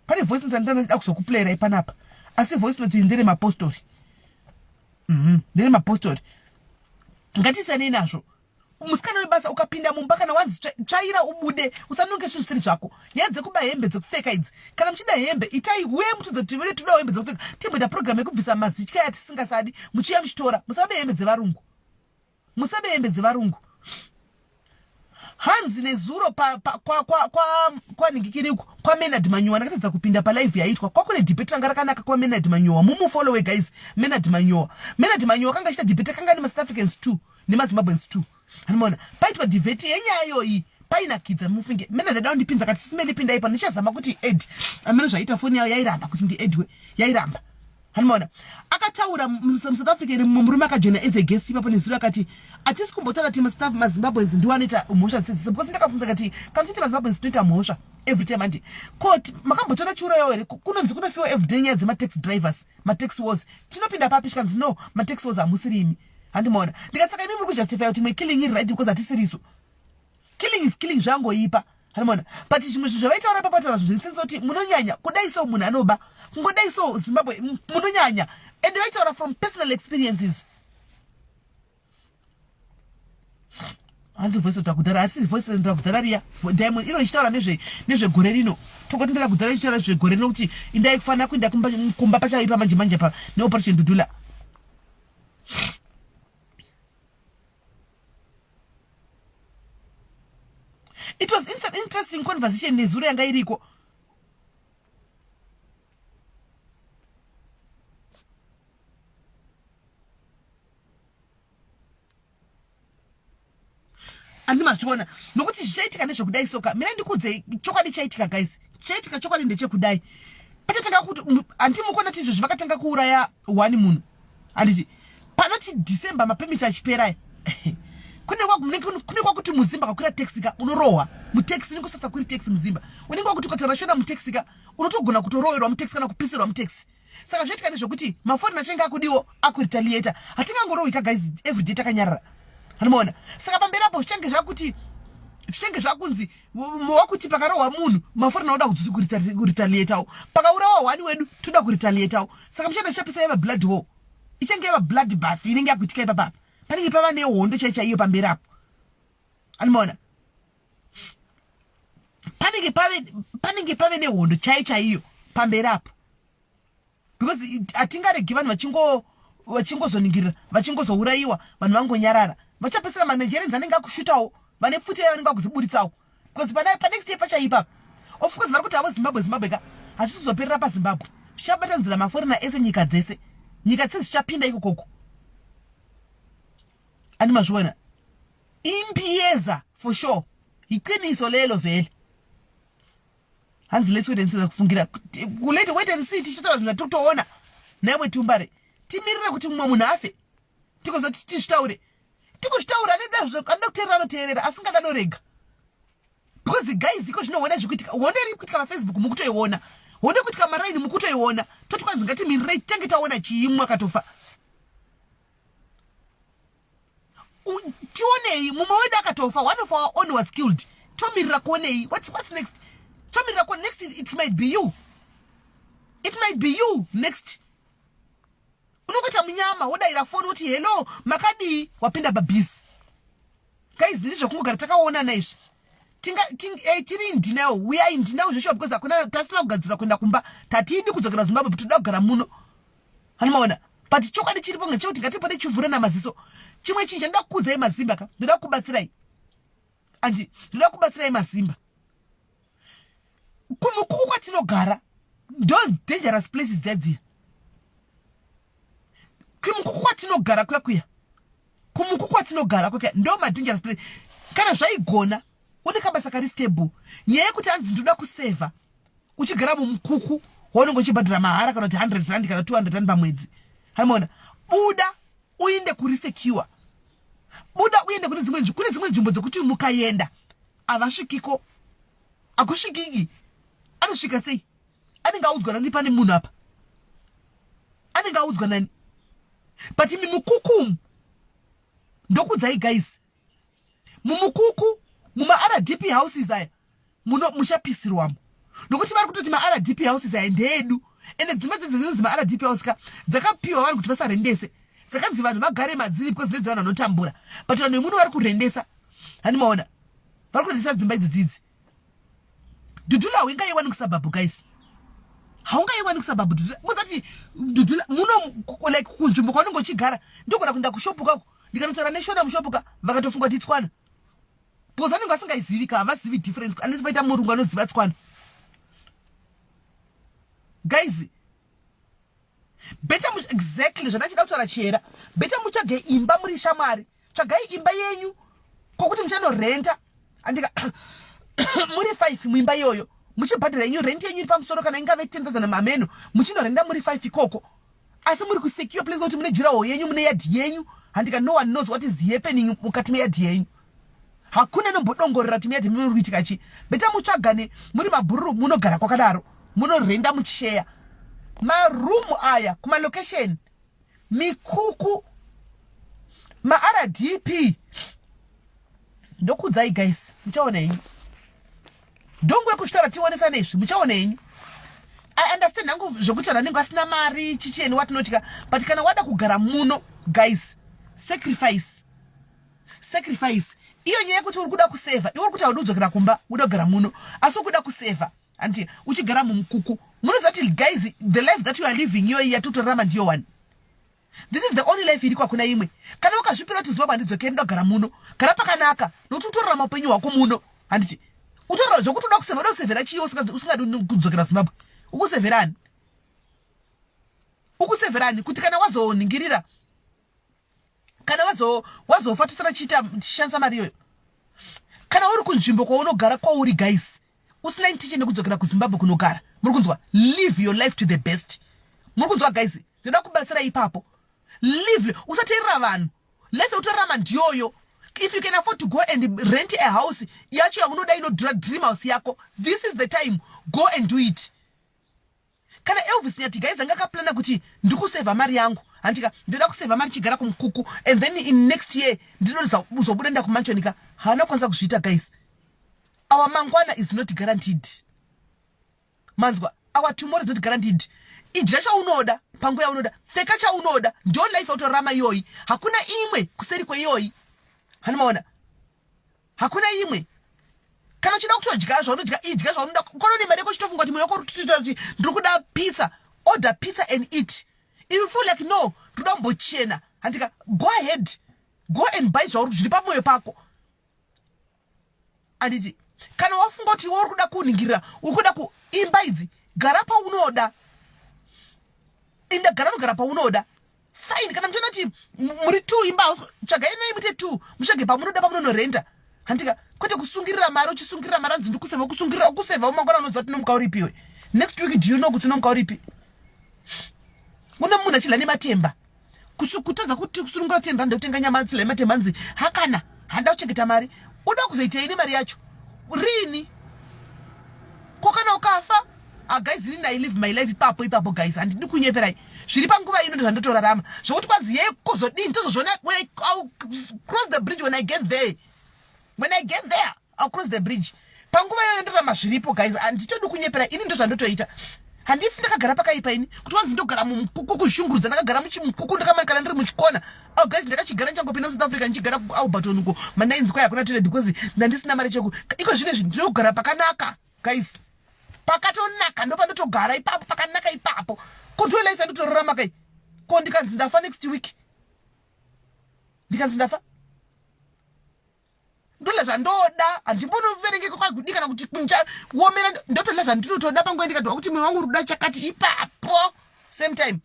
S1: Pane voice note randinoda kuzokuplayirai panapa, asi voice note ndere mapostori. Ndere mapostori. Ngatisanei nazvo. Musikana webasa, ukapinda mumba, kana wanzi tsvaira, ubude, usanonge zvinhu zvisiri zvako. Nyaya dzekuba hembe dzekupfeka idzi, kana muchida hembe, itai huye mutudze kuti vene todawo hembe dzekupfeka, timboita program yekubvisa mazitya yatisingasadi, muchiuya muchitora. Musabe hembe dzevarungu, musabe hembe dzevarungu. Hanzi nezuro kwanhingikiriku kwaMenard Manyowa, ndakatadza kupinda palive yaitwa kwakune debate ranga rakanaka kwaMenard Manyowa. Mumufollowe guys, Menard Manyowa. Menard Manyowa kanga achiita debate kanga nemaSouth Africans two nemaZimbabweans two, anomaona. Paitwa debate yenyaya iyoyi, painakidza mufunge. Menard ada kundipinza, kati sisimeli pindai pano, ndichazama kuti add. Amene zvaita, foni yayo yairamba kuti ndiedwe, yairamba, hanimaona. Akataura muSouth Africa ine mumwe murume akajoina as a guest ipapo nezuro, akati hatisi kumbotaura kuti maZimbabweans ndiwo anoita mhosva dzese, because ndakabvunza kati kana muchiti maZimbabweans tinoita mhosva every time, andi koti makambotora chiurayawo here? Kunonzi kunofiwa everyday, nyaya dzemataxi drivers, mataxi wars, tinopinda papi? Zvikanzi no, mataxi wars hamusirimi, handimaona. Ndikati saka imi muri kujustify kuti mwe killing iri right because hatisiriso. Killing is killing, zvangoipa, handimaona. But zvimwe zvinhu zvavaitaura ipapo, taura zvinhu zvinosenza kuti munonyanya kudai so, munhu anoba kungodai so, Zimbabwe munonyanya, and vaitaura from personal experiences. Hanzi voice note rakudhara, asi voice note rakudhara riya, Diamond, iro richitaura nezvegore rino. Tongotendera kudhara richitaura nezvegore rino kuti indai kufanira kuenda kumba pachaipa manje manje pa neOperation Dudula. It was interesting conversation nezuro yanga iriko. Andimazviona nokuti zvichaitika nezvekudai soka. Mina ndikudzei chokwadi chaitika guys, chaitika chokwadi ndechekudai. Pachatanga kuti handimukona ti izvozvi vakatanga kuuraya one munhu, handiti? Panoti December mapermits achiperai, kune kwakuti muzimba kakwira taxi ka, unorohwa mutaxi. Unenge usasa taxi muzimba, unenge wakuti ukataura Shona mutaxi ka, unotogona kutorowerwa mutaxi kana kupisirwa mutaxi. Saka zvoitika ndezvekuti maforeign achange akudiwo akuretaliata. Hatingangorohwi guys everyday takanyarara, anomaona. Saka pamberi apo zvichange zvakuti, zvichange zvakunzi wakuti pakarohwa munhu, maforeign anoda kuretaliatawo, pakaurawa one wedu toda kuretaliatawo. Saka muchada chichapisa, yava blood war, ichange yava blood bath inenge yakuitika ipapapa. Panenge pava nehondo chai chaiyo pamberi apo, anomaona. Panenge pave nehondo chaiyo chaiyo pamberi apo, because hatingaregi vanhu vachingo. Vachingozoningirira, vachingozourayiwa, vanhu vangonyarara. Vachapesera maNigerians anenge akushutawo, vane pfuti yayo vanenge vakuziburitsawo, because pana panext year pachaipa. Of course vari kuti havo Zimbabwe, Zimbabwe ka, hazvisi kuzoperera paZimbabwe, zvichabatanzira maforeigner ese, nyika dzese, nyika dzese zvichapinda ikokoko. Ani mazviona impiyeza for sure, iqiniso lelo vele. Hanzi let's wait and see. Kufungira kulete wait and see, tichitaura zvinhu zvatikutoona naiwe tumbare. Timirire kuti mumwe munhu afe tikozoti tizvitaure? Tikuzvitaura, anoda kuteerera anoteerera, asingada anorega, because guys, iko zvinoona zvikuitika, hondo iri kuitika paFacebook mukutoiona, hondo kuitika maraini mukutoiona. Toti kwanzi ngatimirirei titenge taona chiimwe akatofa, tionei mumwe wedu akatofa, one of our own was killed, tomirira kuonei? What's next? Tomirira ku next, it might be you, it might be you next. Unongoita munyama, wodayira foni, woti hello, makadii, wapinda pabhizi. Guys, ndizvekungogara takaonana izvi. Tiri in denial, we are in denial zveshuwa, because hakuna tasina kugadzira kuenda kumba. Tatidi kudzokera Zimbabwe, toda kugara muno, hanimaona? But chokwadi chiripo ngechekuti ngatipode chivhurana maziso. Chimwe chinhu chandoda kukuudzai mazimba ka, ndoda kukubatsirai, andi ndoda kubatsirai mazimba. Kumukuku kwatinogara ndo dangerous places dzadziya. Kumukuku kwatinogara kuya kuya, kumukuku kwatinogara kuya ndo madangerous place. Kana zvaigona une kabasa kari stable, nyaya yekuti hanzi ndoda kusevha uchigara mumukuku waunenge uchibhadhara mahara, kana kuti 100 rand kana 200 rand pamwedzi, haimaona? Buda uinde kuri secure, buda uende kune dzimwe nzvimbo dzekuti mukaenda havasvikiko, hakusvikiki. Anosvika sei? Anenge audzwa nani pane munhu apa? Anenge audzwa nani? But mumukuku, ndokudzai guys, mumukuku, mumardp houses aya, muno muchapisirwamo, nokuti vari kutoti maRDP houses aya ndeedu. Ende dzimba dzedze dzinonzi maRDP house ka, dzakapiwa vanhu kuti vasarendese, dzakanzi vanhu vagare madziri because ndedzevanhu vanotambura. But vanhu vemuno vari kurendesa, hani maona? Vari kurendesa dzimba idzo dzidzi. Dudula haungaiwani kusuburb, guys, haungaiwani kusuburb dudula. Muzati dudula muno, like kunzvimbo kwaunenge uchigara, ndogona kuenda kushopu kako, ndikanotaura neShona mushopu ka, vakatofunga kuti itswana, because vanenge vasingaizivi ka, havazivi difference unless paita murungu anoziva tswana. Guys, better exactly zvandachida kutaura chera, better mutsvage imba muri shamwari, tsvagai imba yenyu kwokuti muchanorenta, andika muri five muimba iyoyo, muchibhadhara yenyu rent yenyu iri pamusoro, kana ingave 10,000 mameno, muchinorenda muri five ikoko, asi muri kusecure place, kuti mune durawall yenyu, mune yadhi yenyu, handika? No one knows what is happening mukati meyadhi yenyu, hakuna nombodongorera kuti muyadhi muri kuitika chii. Better mutsvagane muri mabhururu, munogara kwakadaro, munorenda muchisheya marumu aya kumalocation, mikuku, maRDP. Ndokudzai guys, muchaona henyu. Ndonguva yekuzvitaura, tionesane izvi, muchaona henyu. I understand hangu zvokuti vanhu vanenge vasina mari chicheni watinotya, but kana wada kugara muno guys, sacrifice, sacrifice. Iyo nyaya yekuti uri kuda kusevha, iwe uri kuti haudi kudzokera kumba, uda kugara muno, asi uri kuda kusevha, hanti uchigara mumukuku? Munoziva kuti guys, the life that you are living iyoyi yatotorarama ndiyo one, this is the only life iriko, hakuna imwe. Kana ukazvipira kuti Zimbabwe handidzokeri, ndogara muno, gara pakanaka, nokuti utorarama upenyu hwako muno, handiti? Utorarama zvokuti uda kusevha, uda kusevhera chiyo usingadi kudzokera Zimbabwe? Ukusevherani? Ukusevherani kuti kana wazoningirira, kana wazofa, tosara chiita tichishandisa mari iyoyo? Kana uri kunzvimbo kwaunogara kwauri guys, usina intention yekudzokera kuZimbabwe kunogara, muri kunzwa? Live your life to the best, muri kunzwa guys? Ndoda kubatsira ipapo. Live, usateerera vanhu. Life yekutorarama ndiyoyo. If you can afford to go and rent a house yacho yakunoda, inodhura, dream house yako, this is the time, go and do it. Kana Elvis Nyati guys anga akaplana kuti ndikusevha mari yangu, handika? Ndoda kusevha mari chigara kumukuku, and then in next year ndinozobuda nda kumansion ka, haana kukwanisa kuzviita. Guys, our mangwana is not guaranteed, manzwa? Our tomorrow is not guaranteed. Idya chaunoda panguva yaunoda, pfeka chaunoda, ndo life yautorarama iyoyi, hakuna imwe kuseri kweiyoyi, hanimaona? Hakuna imwe. Kana uchida kutodya zvaunodya, idya zvaunoda. Kona mari yako, uchitofunga kuti mwoyo wako uri kutoita kuti ndiri kuda pizza, order pizza and eat. If you feel like no, Ndoda kumbochena. Handika go ahead. Go and buy zvauri zviri pamwoyo pako. Anditi kana wafunga kuti iwe uri kuda kuningirira, uri kuda kuimba idzi, gara paunoda. Inda gara unogara paunoda. Fine, kana muchiona kuti muri two imba tsvagai nei muite two mutsvage pamunoda pamunonorenda. Handika kwete kusungirira mari uchisungirira mari anzi ndikuseva kusungirira ukuseva mangwana unoziva kuti unomuka uripi iwe. Next week do you know kuti unomuka uripi? Une munhu achidya nematemba. Kutadza kuti kusunungura 10 rand kutenga nyama achidya nematemba anzi hakana handa kuchengeta mari. Uda kuzoitei nemari yacho? Rini? Ko kana ukafa? Ah guys, ini I live my life ipapo ipapo guys. Handidi kunyeperai. Zviri panguva ino ndozvandotorarama. Zvokuti kwanzi yeye kozodini tozozviona when I, I'll cross the bridge when I get there. When I get there, I'll cross the bridge. Panguva iyoyo ndorarama zviripo guys. Handitodi kunyepera ini ndozvandotoita. Handifi ndakagara pakaipa ini. Kuti wanzi ndogara mumukuku kushungurudza ndakagara muchimukuku ndakamanikana ndiri muchikona. Oh guys, ndakachigara ndichangopinda muSouth Africa ndichigara kuAlberton uko. Mandainzi kwai hakuna toilet because ndandisina mari cheku. Iko zvino izvi ndinogara pakanaka guys. Pakatonaka ndopandotogara ipapo pakanaka ipapo. Ko ndiyo life yandotorarama kai. Ko ndikanzi ndafa next week. Ndikanzi ndafa. Ndola zvandoda handimbonoverengeka kwagudi kana kuti kunja womera ndotola zvandinotoda panguva ndikadwa kuti mwoyo wangu uri kuda chakati ipapo same time.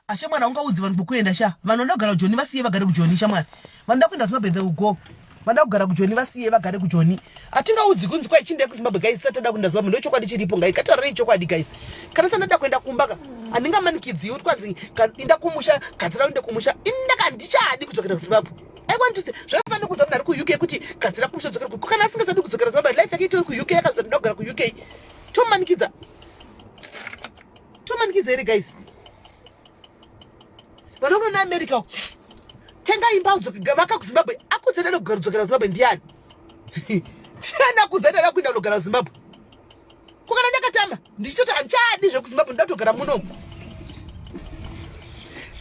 S1: Ashamwari haungaudzi vanhu kwekuenda sha. Vanhu vanoda kugara kuJoni vasiye vagare kuJoni shamwari. Vanoda kuenda Zimbabwe they will go. Vanoda kugara kuJoni vasiye vagare kuJoni. Hatingaudzi kunzi kwai chindai kuZimbabwe guys tisati tada kuenda Zimbabwe ndochokwadi chiripo ngai ngataurei chokwadi guys. Kana tisati tada kuenda kumba ka handingamanikidziwi kuti kwanzi inda kumusha gadzira uende kumusha. Ini ndaka handichadi kudzokera kuZimbabwe. I want to say zvakafanira kuudza munhu ari kuUK kuti gadzira kumusha udzokere ku kana asingasadi kudzokera Zimbabwe life yake itori kuUK akazoti ndoda kugara kuUK. Tomanikidza. Tomanikidza here guys? Vanoona America uko. Tenga imba udzoke vaka kuZimbabwe. Akudza dada kugara kudzokera kuZimbabwe ndiani? Ndiani akudza dada kuenda kunogara kuZimbabwe? Ko kana ndakatama ndichitoti handichadi zvekuZimbabwe ndoda kutogara muno.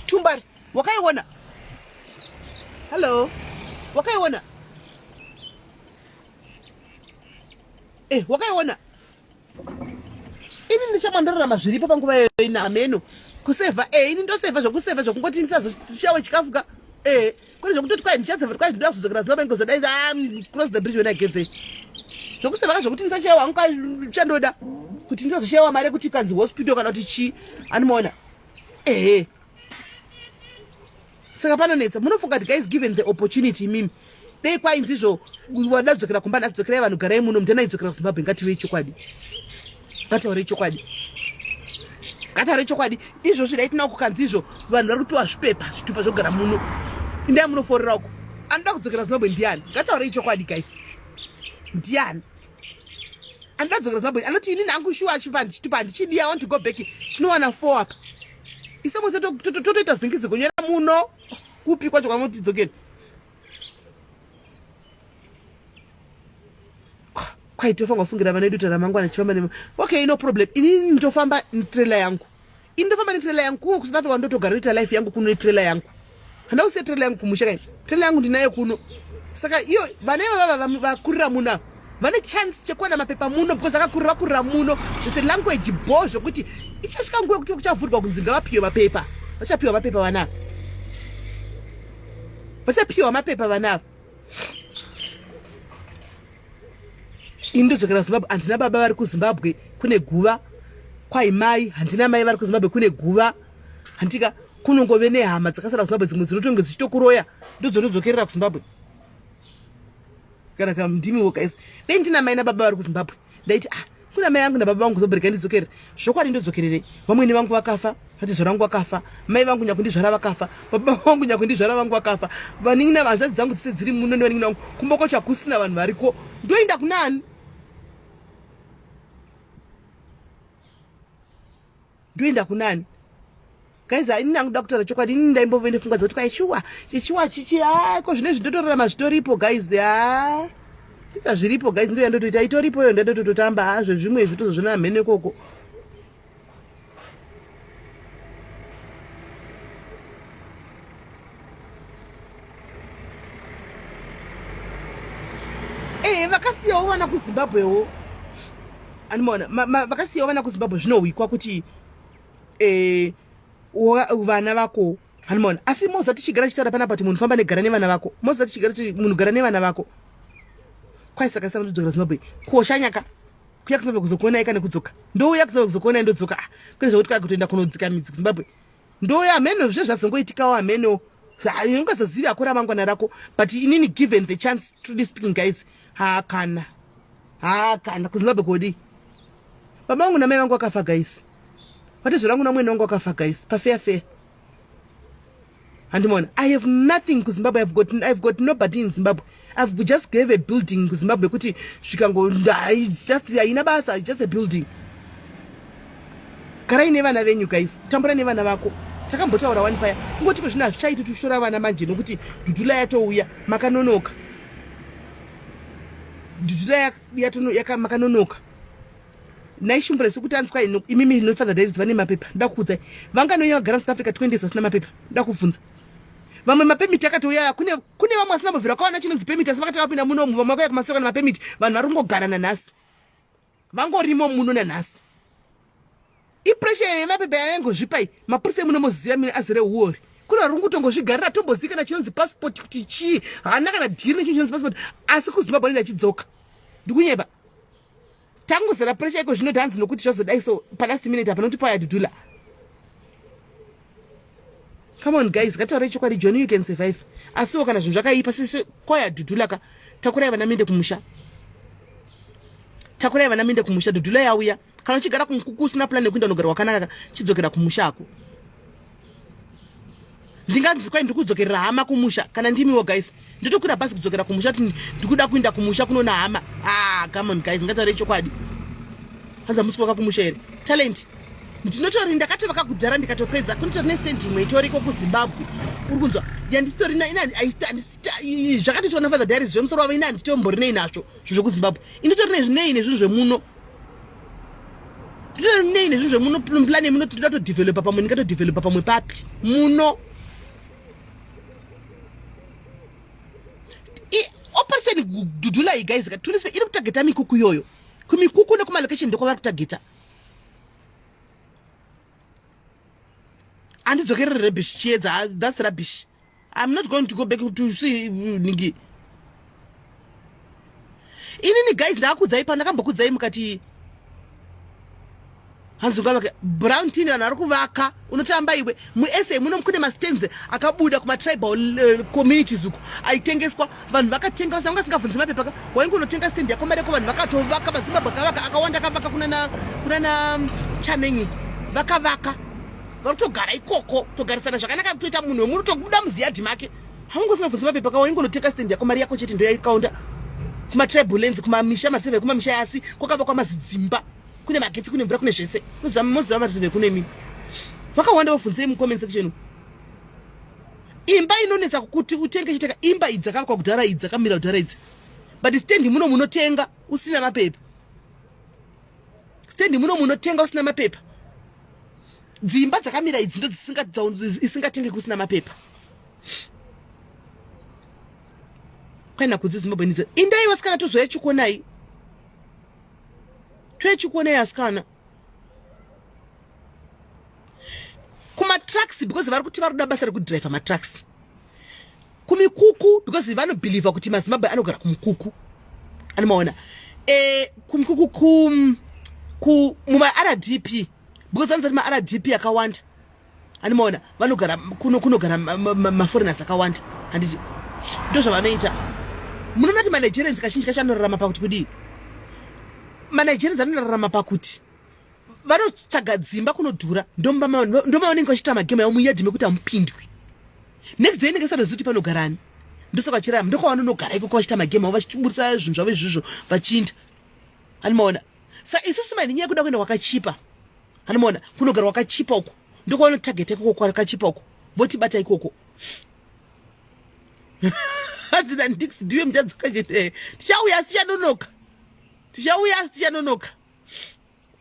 S1: Tumbari wakaiona? Hello. Wakaiona? Eh, wakaiona? Ini ndichamandorarama zviripo panguva iyoyo ini ameno kusevha eh ini ndosevha zvokusevha zvokungoti ndisazoshawe chikafu ka eh kune zvokutoti kwai ndichasevha kwai ndinoda kuzodzokera Zimbabwe ngozodai ah, cross the bridge when I get there zvokusevha ka zvokuti ndisashawa hangu chandoda kuti ndisazoshawa mari yekuti kanzi hospital kana kuti chii animoona ehe saka panonetsa munofunga kuti guys given the opportunity imimi dei kwainzi izvo wada kudzokera kumba nhasi dzokerai vanhu garai muno mutena idzokera kuzimbabwe ngativei chokwadi ngataurei chokwadi ngataurei chokwadi izvozvi dai tina kukanzi izvo vanhu vari kupiwa zvipepa zvitupa zvekugara muno indai munoforera uko anoda kudzokera zimbabwe ndiani ngataurei chokwadi guys ndiani anoda kudzokera zimbabwe anoti inini hangu shuwa chitupa handichidi i want to go back tinowana four apa isemwe totoita zingizi kunyora muno kupi kwacho kwamuti dzokera kwai tofanira kufungira vana vedu kuti ramangwana chifamba ne okay no problem ini ndofamba netrailer yangu ini ndofamba netrailer yangu kuno kusouth africa ndotogara ndoita life yangu kuno netrailer yangu handina kusiya trailer yangu kumusha kai trailer yangu ndinayo kuno saka iyo vana ivava vakurira muno ava vane chance chekuwana mapepa muno because akakurira vakurira muno zvese language bo zvekuti ichasvika nguva yekuti kuchavhurwa kunzi ngavapiwe mapepa vachapiwa mapepa vana ava vachapiwa mapepa vana ava ini ndodzokera kuzimbabwe handina baba vari kuzimbabwe kune guva kwai mai handina mai vari kuzimbabwe kune guva handika kunongove nehama dzakasara kuzimbabwe dzimwe dzinotonge dzichitokuroya ndodzonodzokerera kuzimbabwe kana ka ndimiwo guys dei ndina mai nababa vari kuzimbabwe ndaiti ah kuna mai angu nababa vangu kuzimbabwe regai ndidzokerere zvokwadi ndodzokererei vamwene vangu vakafa vatezvara vangu vakafa mai vangu nyakundizvara vakafa baba vangu nyakundizvara vangu vakafa vanin'ina vanzvadzi dzangu dzese dziri muno nevanin'ina vangu kumba kwacho hakusina vanhu variko ndoenda kunani ndoenda kunani guys ini nangu da kutaura chokwadi ini ndaimbove nefunga dzekuti kwai shuwa chichiwa chichi ha ko zvine zvindotorarama zvitoripo guys ha tika zviripo guys ndo yandotoita itoripo iyo ndandotototamba ha zvezvimwe izvi tozozvona mhene ikoko Eh, vakasiyawo vana kuzimbabwewo. Animaona vakasiyawo vana kuZimbabwe, zvinohwikwa kuti vana vako, animaona. Asi moza tichigara tichitaura panapa kuti munhu famba negara nevana vako, moza tichigara kuti munhu gara nevana vako. Kwai saka saka ndodzokera Zimbabwe koshanyaka kuya kuZimbabwe kuzokuonai kana kudzoka, ndouya kuZimbabwe kuzokuonai, ndodzoka. Ah, kune zvekuti kwai kutoenda kunodzika midzi kuZimbabwe, ndouya hameno zve zvazongoitikawo, hameno ungazozivi hako ramangwana rako. But inini, given the chance, truly speaking guys, hakana hakana kuZimbabwe kodi. Baba vangu namai vangu vakafa guys, vatezvo rangu namwene vangu vakafa guys, pafair fair, handimona. I have nothing kuZimbabwe. I've got nobody in Zimbabwe. I've just gave a building kuZimbabwe kuti zvikango just haina basa, just a building. Garai nevana venyu guys, tambura nevana vako. Takambotaura wani paya, kungoti ko zvino hazvichaiti tichitora vana manje nokuti Dudula yatouya, makanonoka. Dudula makanonoka naishumbura sekuti anzwa imimi nofather days vane mapepa. Nda kuudzai, vanganouya vagara muSouth Africa 20 years vasina mapepa. Nda kubvunza vamwe, mapermit akatouya. Kune vamwe vasina mbobvira kawana chinonzi permit, asi vakati vapinda munomu, vamwe vakauya kumasoko nemapermit. Vanhu vari kungogara nanhasi, vangorimo muno nanhasi. Ipressure yemapepa yaingozvipai mapurisa emuno, moziva mine azere uori. Kune vari kungotongozvigarira, tombozivi kana chinonzi passport kuti chii, haana kana dhiri nechinhu chinonzi passport, asi kuZimbabwe anenge achidzoka. Ndikunyeba? Tangozera pressure iko zvino dhanzi nokuti zvazodai so palast minute apa nokuti paya Dudula. Come on guys, ngataurai chokwadi. John, you can survive, asiwo kana zvinhu zvakaipa sisi kwaya Dudula ka, takurai vana minde kumusha, takurai vana minde kumusha. Dudula yauya. Kana uchigara kumukuku usina plan yekuenda unogara wakanaka, chidzokera kumusha ako. Ndinganzi kwai ndiri kudzokerera hama kumusha, kana ndimiwo guys, ndotokwira bhazi kudzokera kumusha kuti ndikuda kuinda kumusha kunoona hama. Ah, come on guys, ngataurei chokwadi. Hanzi hamusi kuvaka kumusha here, Talent? Ndinotori ndakatovaka kudhara, ndikatopedza. Kunotori nestand imwe itoriko kuZimbabwe, uri kunzwa, yandisitorina. Ina zvakatotiona Father Diaries zvemusoro wavo, ina handitomborinei nazvo zvinhu zvekuZimbabwe. Inotori nezvinei nezvinhu zvemuno, nei nezvinhu zvemuno. Plan yemuno tinoda todevelopa pamwe, ndingatodevelopa pamwe papi muno. Operation Dudula iyi guys, tunispe iri kutageta mikuku iyoyo, kumikuku nekumalocation ndokwavari kutageta. Handidzokerere rubbish, Chiedza, that's rubbish. I'm not going to go back to see ningi. Inini guys, ndakakudzai pa ndakambokudzai mukati hanzi ungavaka brown tin, vanhu vari kuvaka, unotamba iwe. MuSA muno kune mastands akabuda kumatribal communities uko aitengeswa, vanhu vakatenga vasanga vasingabvunzi mapepa ka. Wainge unotenga stand yako mari yako, vanhu vakatovaka. MaZimbabwe akavaka akawanda, akavaka kunana Chaneng uko, vakavaka, vari kutogara ikoko, togarisana zvakanaka, kutoita munhu wemunhu tobuda muziyadhi make. Haunge usingabvunzi mapepa ka, wainge unotenga stand yako, mari yako chete ndoyaikaunda. Kumatribal lands, kumamisha maseve, kumamisha yasi kwakavakwa mazidzimba, kune magetsi, kune mvura, kune zvese. Moziva maseve kune mimi vakawanda, vabvunzei mucomment section. Imba inonetsa kuti utenge chiteka imba idzi dzakavakwa kudhara, idzi dzakamira kudhara idzi, but stand muno munotenga usina mapepa. Stand muno munotenga usina mapepa. Dzimba dzakamira idzi ndo isingatengeki usina mapepa. Kwaina kudzi Zimbabwe nidza indai vasikana, tozoya chikonai, toyechikuonai asikana kumatrucks, because vari kuti vari kuda basa rekudhiraivha matrucks kumikuku, because vanobhilivha kuti maZimbabwe anogara kumukuku, anomaona kumukuku ku mumaRDP, because vanozati maRDP akawanda, anomaona vanogara kuno, kunogara maforeigners akawanda, handiti? Ndo zvavanoita. Munoona kuti maNigerians kazhinji kacho anorarama pakuti kudii? MaNigerians anorarama pakuti vanotsvaga dzimba kunodhura, ndomavanenge vachiita magame avo muyadhi mekuti hamupindwi. Next day inenge isatozivi kuti panogarani, ndosaka vachirarama, ndokwavanonogara ikoko vachiita magame avo, vachiburisa zvinhu zvavo izvizvo vachiinda, anomaona. Sa isusu mani nyaya yekuda kuenda kwakachipa, anomaona, kunogara kwakachipa uko, ndokwavanotageta ikoko kwakachipa uko, votibata ikoko. Hadzina ndix ndiwe muchadzoka chete. Tichauya asi tichanonoka, tichauya asi tichanonoka,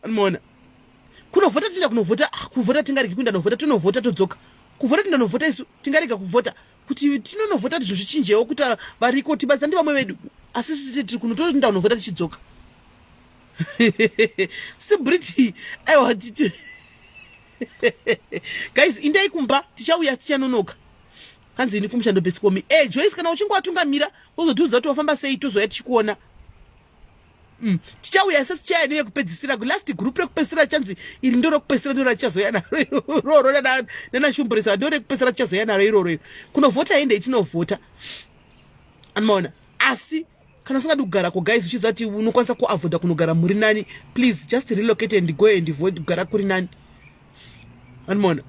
S1: anomaona. Kunovhota tinda kunovhota. Ah, kuvhota tingaregi kuenda novhota, tonovhota todzoka. Kuvhota tindanovhota isu, tingarega kuvhota kuti tinonovhota kuti zvinhu zvichinjewo, kuti variko tibatsa ndi vamwe vedu, asi isu tiri kuno toenda kunovhota tichidzoka. Sibriti aiwa titi guys indai kumba tichauya tichanonoka kanzi ini kumushando besikomi e eh, Joyce kana uchinge watungamira wozotiudza kuti wafamba sei tozouya tichikuona Mm. Tichauya sesi tichaya neyekupedzisira last group rekupedzisira chanzi iri ndo rekupedzisira ndo ratichazoya naro iroro nana shumburisa ndo rekupedzisira tichazoya naro iroro iro kunovhota hende itinovhota anomaona asi kana usingadi kugara ko guys uchiziva kuti unokwanisa kuavoda kunogara muri nani please just relocate and go and vote kugara kuri nani anomaona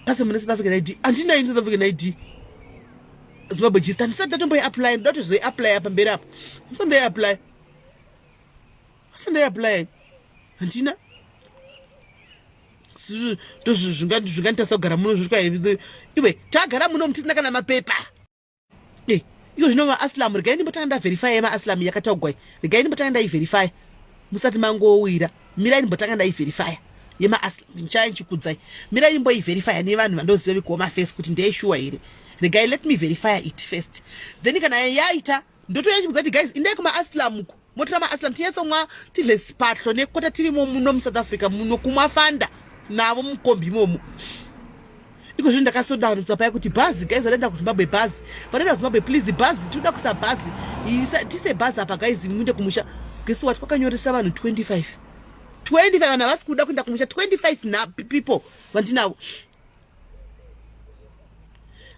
S1: kasi mune south african id handina ini south african id zimbabwe gist handisati ndatomboiapply ndoda kutozoiapplya pamberi apo handisati ndaiapply asi ndaiapply handina ndozvinganditarisa kugara muno zvisvika iwe tagara muno mutisina kana mapepa e iko zvino vaaslam regai ndimbotanga ndaverifya yemaaslam yakataugwai regai ndimbotanga ndaiverifya musati mangowira mirai ndimbotanga ndaiverifya yemaaslam ndichaya ndichikudzai mirai ndimboiverifya nevanhu vandoziva vekuhome affairs kuti ndeyeshuwa here regai let me verify it first then kana yaita ndotouya ndichikudza kuti guys indai kumaaslam uko motora maaslam tinyatsomwa tidle sipahlo nekota tirimo muno musouth africa muno kumwa fanda navo mukombi imomo iko zvino ndakasodanutsa paya kuti bhazi guys vanoenda kuzimbabwe bhazi vanoenda kuzimbabwe please bhazi tinoda kuisa bhazi tise bhazi apa guys muende kumusha guess what kwakanyoresa vanhu 25 25 vanhu havasi kuda kuenda kumusha 25 na people vandinavo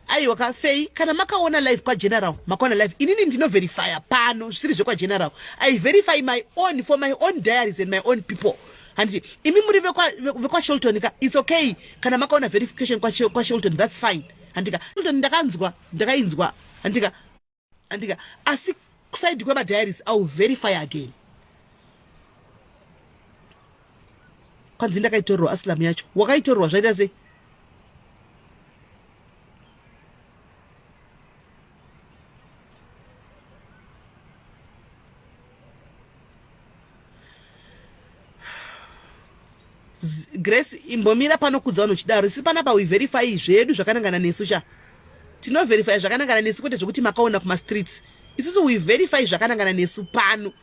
S1: aiwa ka fei kana makaona live kwageneral makaona live inini ndinoverifya pano zvisiri zvekwageneral i verify my own for my own diaries and my own people handiti imi muri vekwashelton ka its okay kana makaona verification kwashelton thats fine handika shelton ndakanzwa ndakainzwa handika andika asi kusaidi kwemadiaries iwill verify again kwanzi ndakaitorerwa aslam yacho wakaitorerwa zvaita sei Grace imbomira pano kudza vanhu uchidaro isi panapa we verify zvedu zvakanangana nesu sha tinoverify zvakanangana nesu kwete zvekuti makaona kumastreets isusu we verify zvakanangana nesu pano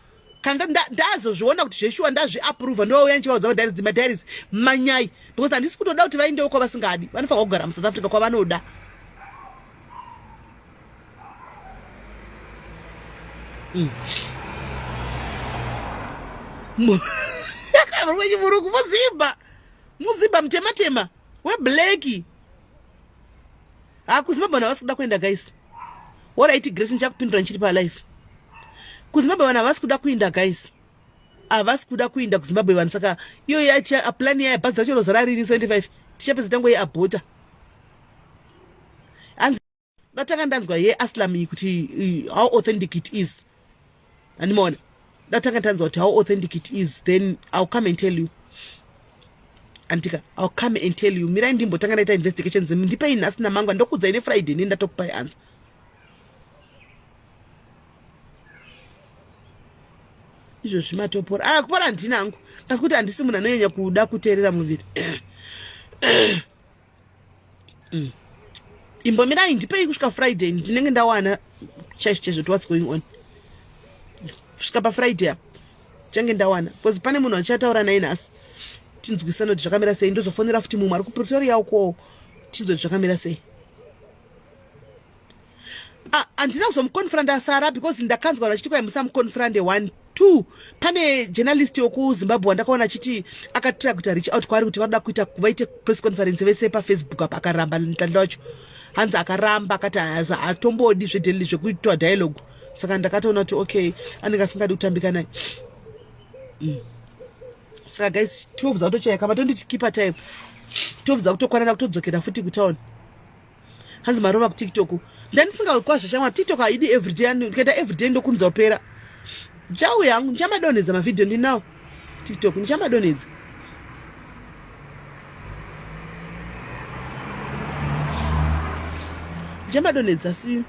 S1: kana ndazozviona kuti zveshuwa ndazviapprova ndovauya ndichivaudza madiaries madiaries manyai because handisi kutoda kuti vaendewo kwavasingadi vanofanirwa kugara musouth africa kwavanoda Wechimurungu muzimba muzimba mutema tema weblacki ha kuzimbabwe vanhu havasi kuda kuenda guys orit grace ndichakupindura ndichiri palife kuzimbabwe vanhu havasi kuda kuinda guys havasi kuda kuinda kuzimbabwe vanhu saka iyo yaiti plan yaya bhazi racho rozara rini 75 tichapedza tangoiabhota hanzi ndatanga ndanzwa ye aslam iyi kuti how authentic it is andimaona ndatanga ndanzwa kuti how authentic it is then ill come and tell you andika ill come and tell you mirai ndimbotanga ndaita investigations ndipei nhasi namangwa ndokudzai nefriday ne ndatokupai answer izvozvi matopora ah kupora handina hangu kasi kuti handisi munhu anonyanya kuda kuteerera muviri mm. imbomirai ndipei kusvika friday ndinenge ndawana chaizvo chaizvo kuti what's going on kusvika pafriday apo change ndawana bcause pane munhu achataura naye nhasi tinzwisane kuti zvakamira sei ndozofonera futi mumwe ari kupretoria ukowo tinzwe kuti zvakamira sei ah, handina kuzomuconfronta sara because ndakanzwa vachiti kwai musamuconfronte one two pane journalist wekuzimbabwe wandakaona achiti akatira kuita reach out kwaari kuti vanoda kuita vaite press conference vese pafacebook apa akaramba ntanda wacho hanzi akaramba akati hatombodi zvedeli zvekuitwa dialogue saka ndakatoona kuti okay anenge asingadi kutambika naye mm. saka guys tiobvudza kutochaya kama tonditi keeper time tiobvudza kutokwanana kutodzokera futi kutown hanzi marova kutiktok ndandisingawi kwazvo shamwa tiktok haidi everyday ndikaita everyday ndokunza kupera ndichauya hangu ndichamadonhedza mavhidhiyo ndinawo tiktok ndichamadonhedza ndichamadonhedza si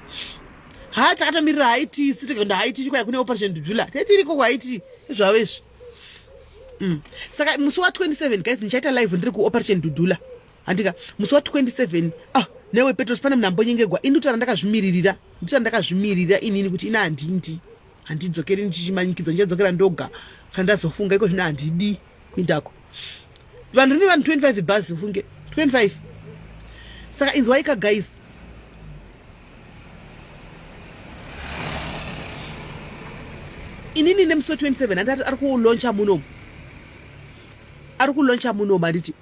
S1: ha takatomirira haiti si tikaenda haiti chikwaya kune operation dudula tetiriko kuhaiti zvavo izvi mm. saka musi wa 27 guys ndichaita live ndiri kuoperation dudula handika musi wa 27 ah newe petros pane munhu ambonyengegwa ini kutaura ndakazvimiririra nditaura ndakazvimiririra inini kuti ini handindi Handidzokeri ndichimanyikidzwa, ndichadzokera ndoga kana ndazofunga. Iko zvino handidi kuindako. Vanhu rine vanhu 25 bhazi, ufunge 25. Saka inzwaika guys, inini nemusi we27 handati ari kuloncha munomu, ari kuloncha munomu, handiti?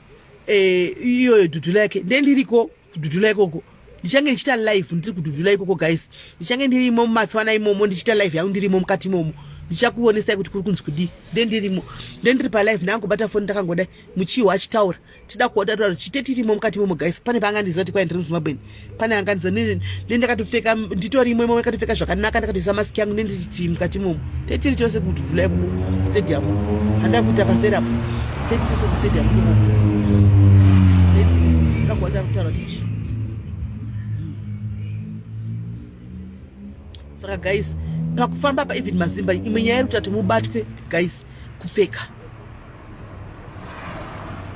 S1: Iyoyo Dudula yake, ndendiriko kuDudula ikoko, ndichange ndichiita live ndiri kuDudula ikoko guys. Ndichange ndirimo mumatswana imomo ndichiita live yangu ndirimo mukati imomo. Ndichakuonesai kuti kuri kunzi kudii. Ndendirimo, ndendiri palive, ndangobata foni ndakangodai, muchiwa achitaura, tida kuona taura chite tirimo mukati imomo guys. Pane paangandiziva kuti kwai ndiri muZimbabweni, pane angandiziva. Ndendakatopfeka, nditorimo imomo, ndakatopfeka zvakanaka, ndakatoisa maski yangu, nenditi mukati imomo tetiri tose kuDudula imomo, stadium handida kuita paserapo, tetiri tose kustadium imomo, ndakuwata kutaura tichi. Saka guys, pakufamba pa even mazimba, imwe nyaya iri kuti mubatwe guys, kupfeka,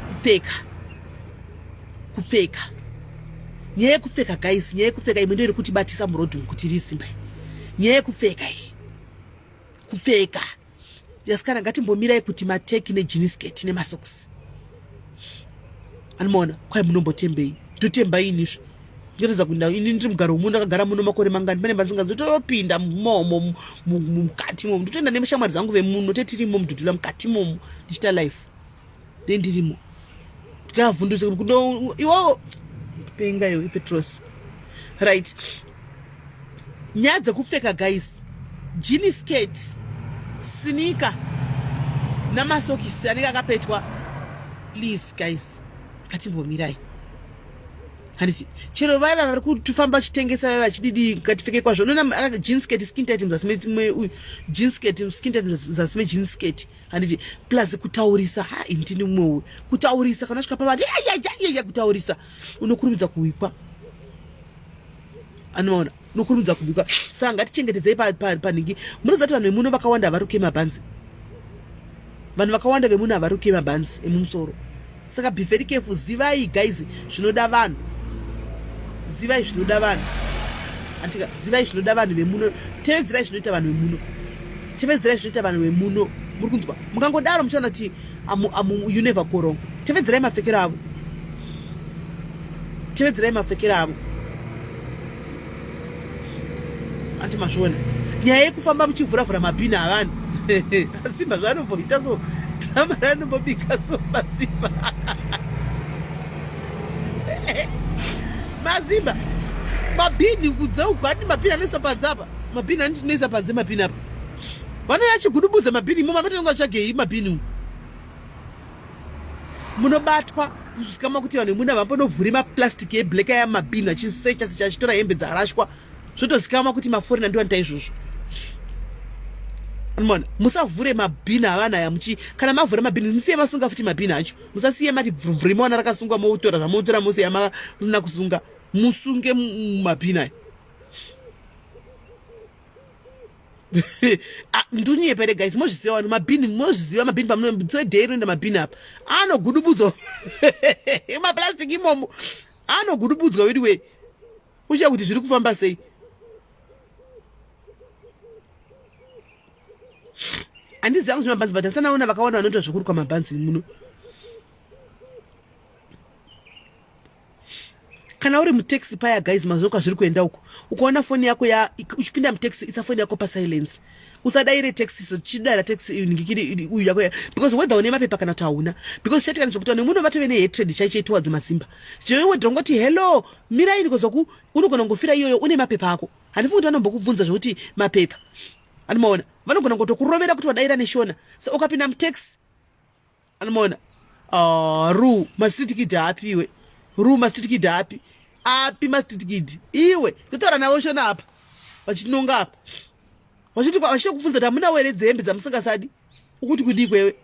S1: kupfeka, kupfeka. Nyaya yekupfeka guys, nyaya yekupfeka imwe ndo iri kutibatisa murodhi kuti risimba. Nyaya yekupfeka iyi, kupfeka yasikana, ngatimbomirai kuti mateki nejean skirt nemasocks. Anomaona kwai munombotembei? Ndotemba inizvo, ndinoratidza kuti ini ndiri mugaro wemuno, ndakagara muno makore mangani. Pane mbanzinganzotopinda momo mukati momo, ndotoenda neshamwari dzangu vemuno, tetirimo muDudula mukati momo ndichiita life, then ndirimo tikavhunduse kudo iwo penga iwe Petros. Right, nyaya dzekupfeka guys, jean skirt, sneaker namasokisi anenge akapetwa, please guys, ngatimbomirai, handiti? Chero vaiva vari kutofamba vachitengesa, vaiva vachididi, ngatipfeke kwazvo. Unoona jean skirt, skin tight muzasi uyu, jean skirt, skin tight muzasi mejean skirt, handiti? Plus kutaurisa, ha, indini mumwe uyu kutaurisa, kana svika pavati yayayaya kutaurisa, unokurumidza kuwikwa. Anoona unokurumidza kubikwa. Saka ngatichengetedzei panhingi. Munoziva kuti vanhu vemuno vakawanda havaruke mabhanzi, vanhu vakawanda vemuno havaruke mabhanzi emumusoro. Saka be very careful. Zivai guys zvinoda vanhu, zivai zvinoda vanhu, antika zivai zvinoda vanhu vemuno, tevedzerai zvinoita vanhu vemuno, tevedzerai zvinoita vanhu vemuno. Muri kunzwa? Mukangodaro muchaona kuti you never go wrong. Tevedzerai mapfekero avo, tevedzerai mapfekero avo, anti mazviona? Nyaya yekufamba muchivhuravhura mabhini avanhu, masimba zvaanomboita so, drama raanombobika so masimba, mazimba mabhini kudze uku, hati mabhini anoisa panze apa, mabhini anoti tinoisa panze mabhini apa, vanouya achigudubudza mabhini imomo. Amatinonga tsvagei mabhini umu, munobatwa. Kuzvikama kuti vanhu vemuna vambonovhuri maplastic eblack aya mabhini, achisecha secha, achitora hembe dzarashwa, zvotozikama kuti maforeigner ndiwanoita izvozvo. Mona, musavhure mabhini avana aya muchi. Kana mavhura mabhini, musiye masunga futi mabhini acho. Musasiye mati bvurubvuri, maona rakasungwa moutora zvamotora, musiya musina kusunga. Musunge mabhini aya. Ah, ndunyepa here guys? Mozviziva vanhu mabhini, mozviziva mabhini pamunodhei rinoenda mabhini apa anogudubudzwa maplastic imomo, anogudubudzwa wedu. Uchiya kuti zviri kufamba sei? Handiziva kuti mabhanzi, but handisanaona vakawanda vanoita zvekurukwa mabhanzi muno. Kana uri mutaxi paya guys, mazuva kwazviri kuenda uko, ukaona foni yako ya uchipinda mutaxi, isa foni yako pasilence, usadaire taxi. So chidaira taxi ngikiri uyu yako, because whether une mapepa kana kuti hauna, because chatika ndezvekuti vanhu muno vatove nehatred chaicho towards mazimba. Chero dongoti hello, mirai ndikozwa ku, unogona kungofira iyoyo une mapepa ako. Handifungi kuti vanombokubvunza zvekuti mapepa anomaona, vanogona kungotokurovera kuti wadaira neshona. So ukapinda mutaxi, anomaona ru mastreet kid haapiwe ru mastreet kid api api mastreet kid iwe totaura navo shona apa, vachinonga apa, vachiti vachida kubvunza kuti hamuna were dzehembe dzamusingasadi, ukuti kudii kwewe,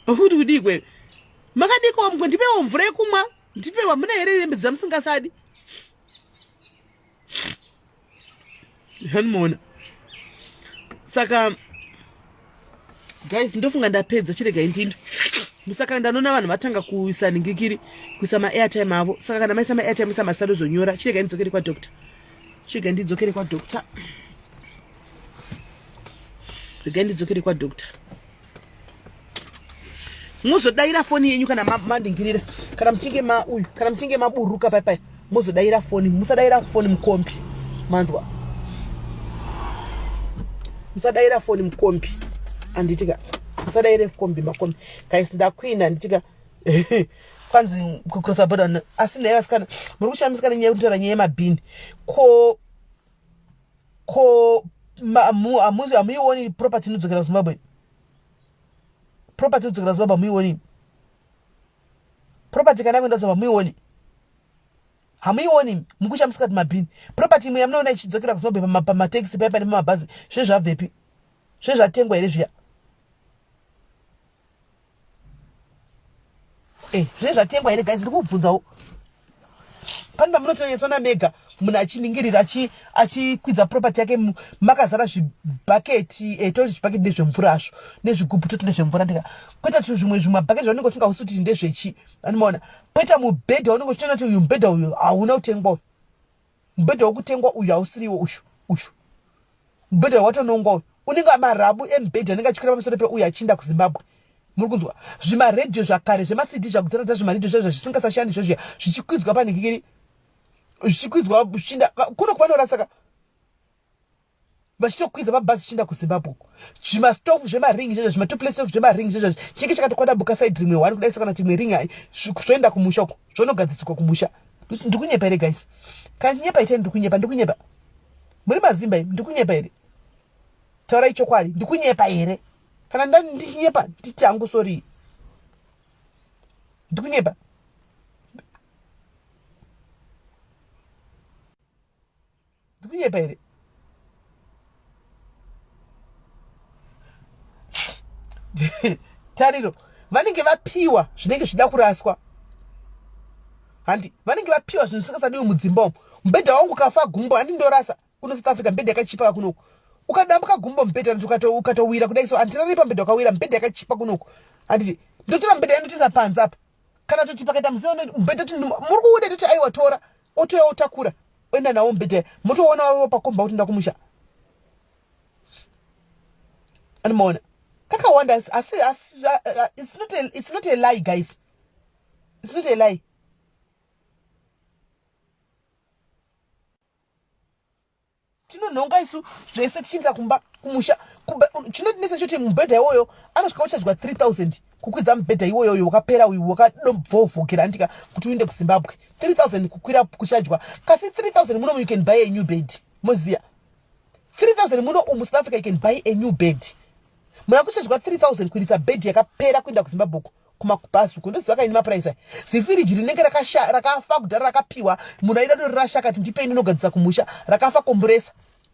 S1: ukuti kudii kwewe, makadikowa mugwe, ndipewo mvura yekumwa, ndipewo, hamuna here hembe dzamusingasadi? Hanimona. Saka guys, ndofunga ndapedza. Chiregai ndindo musaka ndanoona vanhu vatanga kuisa ningikiri, kuisa maairtime avo. Saka kana maisa maairtime, isa mazita, ndozonyora. Chiregai ndidzokere kwadoctor. Chiga ndidzokere kwadoctor. Regai ndidzokere kwadoctor. Muzodaira foni yenyu kana mandingirira, kana muchinge ma uyu, kana muchinge maburuka pai pai, muzodaira foni, musadaira foni mukombi. Manzwa? Musadaira foni mukombi. Anditika. Musadaire kombi makombi. Guys, ndakwina anditika. Kwanzi kucrossa border asi naye vasikana muri kushamisika nenyaya yekutaura nyaya yemabhini. Ko ko hamuioni property inodzokera kuZimbabwe? Property inodzokera kuZimbabwe hamuioni? Property kana yakuenda Zimbabwe hamuioni? Hamuioni? Mukushamisika kuti mabhini. Property imwe yamunoona ichidzokera kuZimbabwe pamatekisi paipa nepamabhazi zve zvabvepi? Zve zvatengwa here zviya? Eh, zve zvatengwa here guys? Ndiri kubvunzawo. Pane pamunotonyetsona mega munhu achiningirira achikwidza property yake makazara zvibhaketi eh, toti zvibhaketi ndezvemvura azvo nezvigubhu toti ndezvemvura ndika kwete kuti zvimwe zvimabhaketi zvaunenge usingausi kuti ndezvechi anomaona poita mubhedha unenge uchitoona kuti uyu mubhedha uyu hauna kutengwa uyu mubhedha wekutengwa uyu hausiriwo ushu ushu mubhedha watonongwa uyu unenge marabu emubhedha anenge achikwira pamusoro peuyu achiinda kuZimbabwe. Muri kunzwa zvimaredhiyo zvakare zvemacd zvakudhara zvimaredhiyo zvezvo zvisingasashandi zvezviya zvichikwidzwa panhikikiri zvichikwidzwa zvichiinda kuno kuvanorasaka vachitokwidza mabhazi zvichiinda kuZimbabwe uko zvimastofu zvemaringi zvezvo zvimatoplesef zvemaringi zvezvo chinenge chakatokwadambuka saidi rimwe one kudai kana kuti imwe ringi hai zvoenda kumusha uko zvonogadziriswa kumusha. Ndikunyepa here guys? Kana chinyepa itai ndikunyepa, ndikunyepa. Muri mazimba imi, ndikunyepa here? Taurai chokwadi, ndikunyepa here? Kana ndichinyepa nditi hangu sorry. Ndikunyepa. Ndikunyepa here? Tariro, vanenge vapiwa zvinenge zvida kuraswa. Handi, vanenge vapiwa zvinhu zvisingasadiwi mudzimba umu. Mubhedha wangu ukafa gumbo, handi ndorasa. Kuno South Africa mubhedha yakachipa kunoku. Ukadambuka gumbo mubhedha nditi ukatowira kudai so handirari pamubhedha wakawira, mubhedha yakachipa kunoku. Handiti, ndotora mubhedha yandotoisa panze apa. Kana toti pakaita muziva mubhedha kuti muri kuuda toti aiwa tora, otouya otakura. Oenda nawo mubhedha motoona wavo pakomba kuti ndakumusha. Anomaona. Kakawanda asi asi it's not a lie guys. It's not a lie. Tinonhonga isu zvese tichienda kumba kumusha. Chinotinetsa choti mubhedha iwoyo anosvika uchadya 3000 kukwidza mubhedha iwoyo uyo wakapera uyu wakadobvovhokera andika kuti uende kuZimbabwe. 3000 kukwira kuchadya. Kasi 3000 muno you can buy a new bed. Moziya. 3000 muno umu South Africa you can buy a new bed. Muna kuchadya 3000 kuindisa bed yakapera kuenda kuZimbabwe uko. Kumabhazi uko ndoziva kaini mapuraisa. Zifiriji rinenge rakafa kudhara rakapiwa munhu aida kutorirasha akati ndipei ndinogadzisa kumusha rakafa komburesa.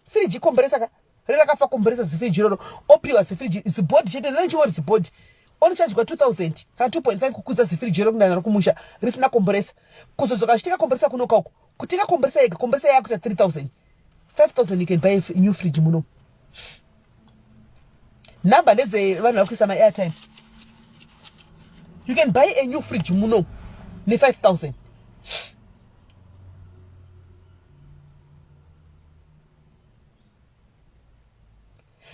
S1: Firiji komburesa ka rerakafa komburesa zifiriji iroro opiwa zifiriji zibhodhi chete rinenge chingori zibhodhi onochajwa 2000 kana 2.5 kukudza zifiriji iro kuenda naro kumusha risina komburesa. Kuzodzoka achitenga komburesa kunoka uko kutenga komburesa yega komburesa yakuita 3000 5000 you can buy a new fridge muno. Number ndedze vanhu vakuisa ma airtime. You can buy a new fridge muno ne 5000.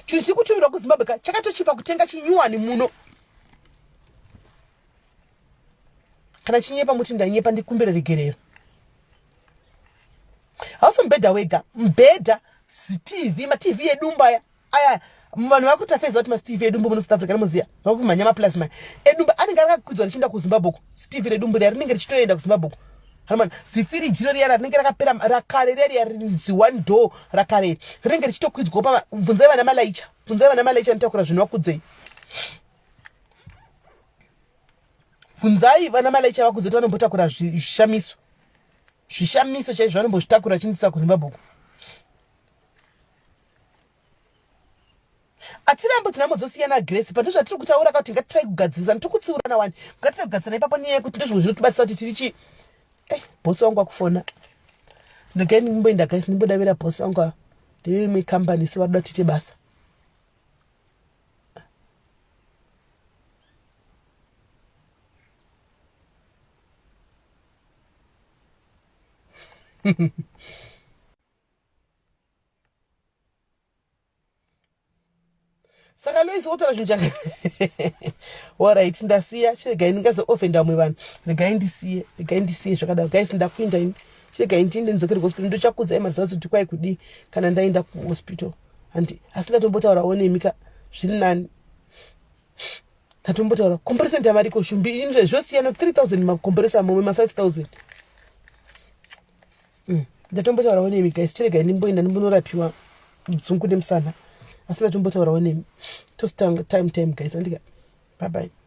S1: Chinhu chiri kutumirwa kuZimbabwe ka chakatochipa kutenga chinyuwani muno. Kana chinyepa muti ndanyepa ndikumbire regerero. Hausi mubhedha wega, mubhedha, TV, ma TV edumba aya. Aya vanhu vakuita feza kuti ma TV edumba muno South Africa munoziya. Vakumhanya ma plasma. Edumba anenge akakwidzwa richienda kuZimbabwe uko. TV redumba riya rinenge richitoenda kuZimbabwe uko. Hanimana zifiriji riya rinenge rakapera rakare riya riya zi one door rakare rinenge richitokwidzwa pa bvunzai vana malaicha. Bvunzai vana malaicha vanotakura zvinhu vakudzei. Bvunzai vana malaicha vakudzei kuti vanombotakura zvishamiso. Zvishamiso chaizvo vanombozvitakura vachindisa kuZimbabwe uko. Atirambo tinhamo dzosiyana Grace but ndozvatiri kutaura kuti ngatitrai kugadzirisa tiri kutsiurana wani ngatitrai kugadzirana ipapo nenyaya yekuti ndozvimwe zvinotibatsira kuti tiri chii eh bosi wangu akufona ndogai ndimboenda guys ndimbodavira bosi wangu ava ndeveimwe company so vadoda tiite basa. Saka Lois wotora zvinhu chake. Alright, ndasiya. Chiregai ndingazoofenda vamwe vanhu. Regai ndisiye, regai ndisiye zvakadaro. Guys, ndakuinda ini. Chiregai ndiinde ndidzokere kuhospital. Ndochakudzai mazuva kuti kwai kudii kana ndaenda kuhospital. Handi, asi ndatombotaurawo nemi ka, zviri nani. Ndatombotaura compressor ndamariko shumbi ini zvosiyana 3000 macompressor mamwe ma 5000. Ndatombotaurawo nemi guys. Chiregai ndimboenda ndimbonorapiwa dzungu nemusana, asi ndatombotaurawo nemi. Tositanga time time guys, andika. Bye bye.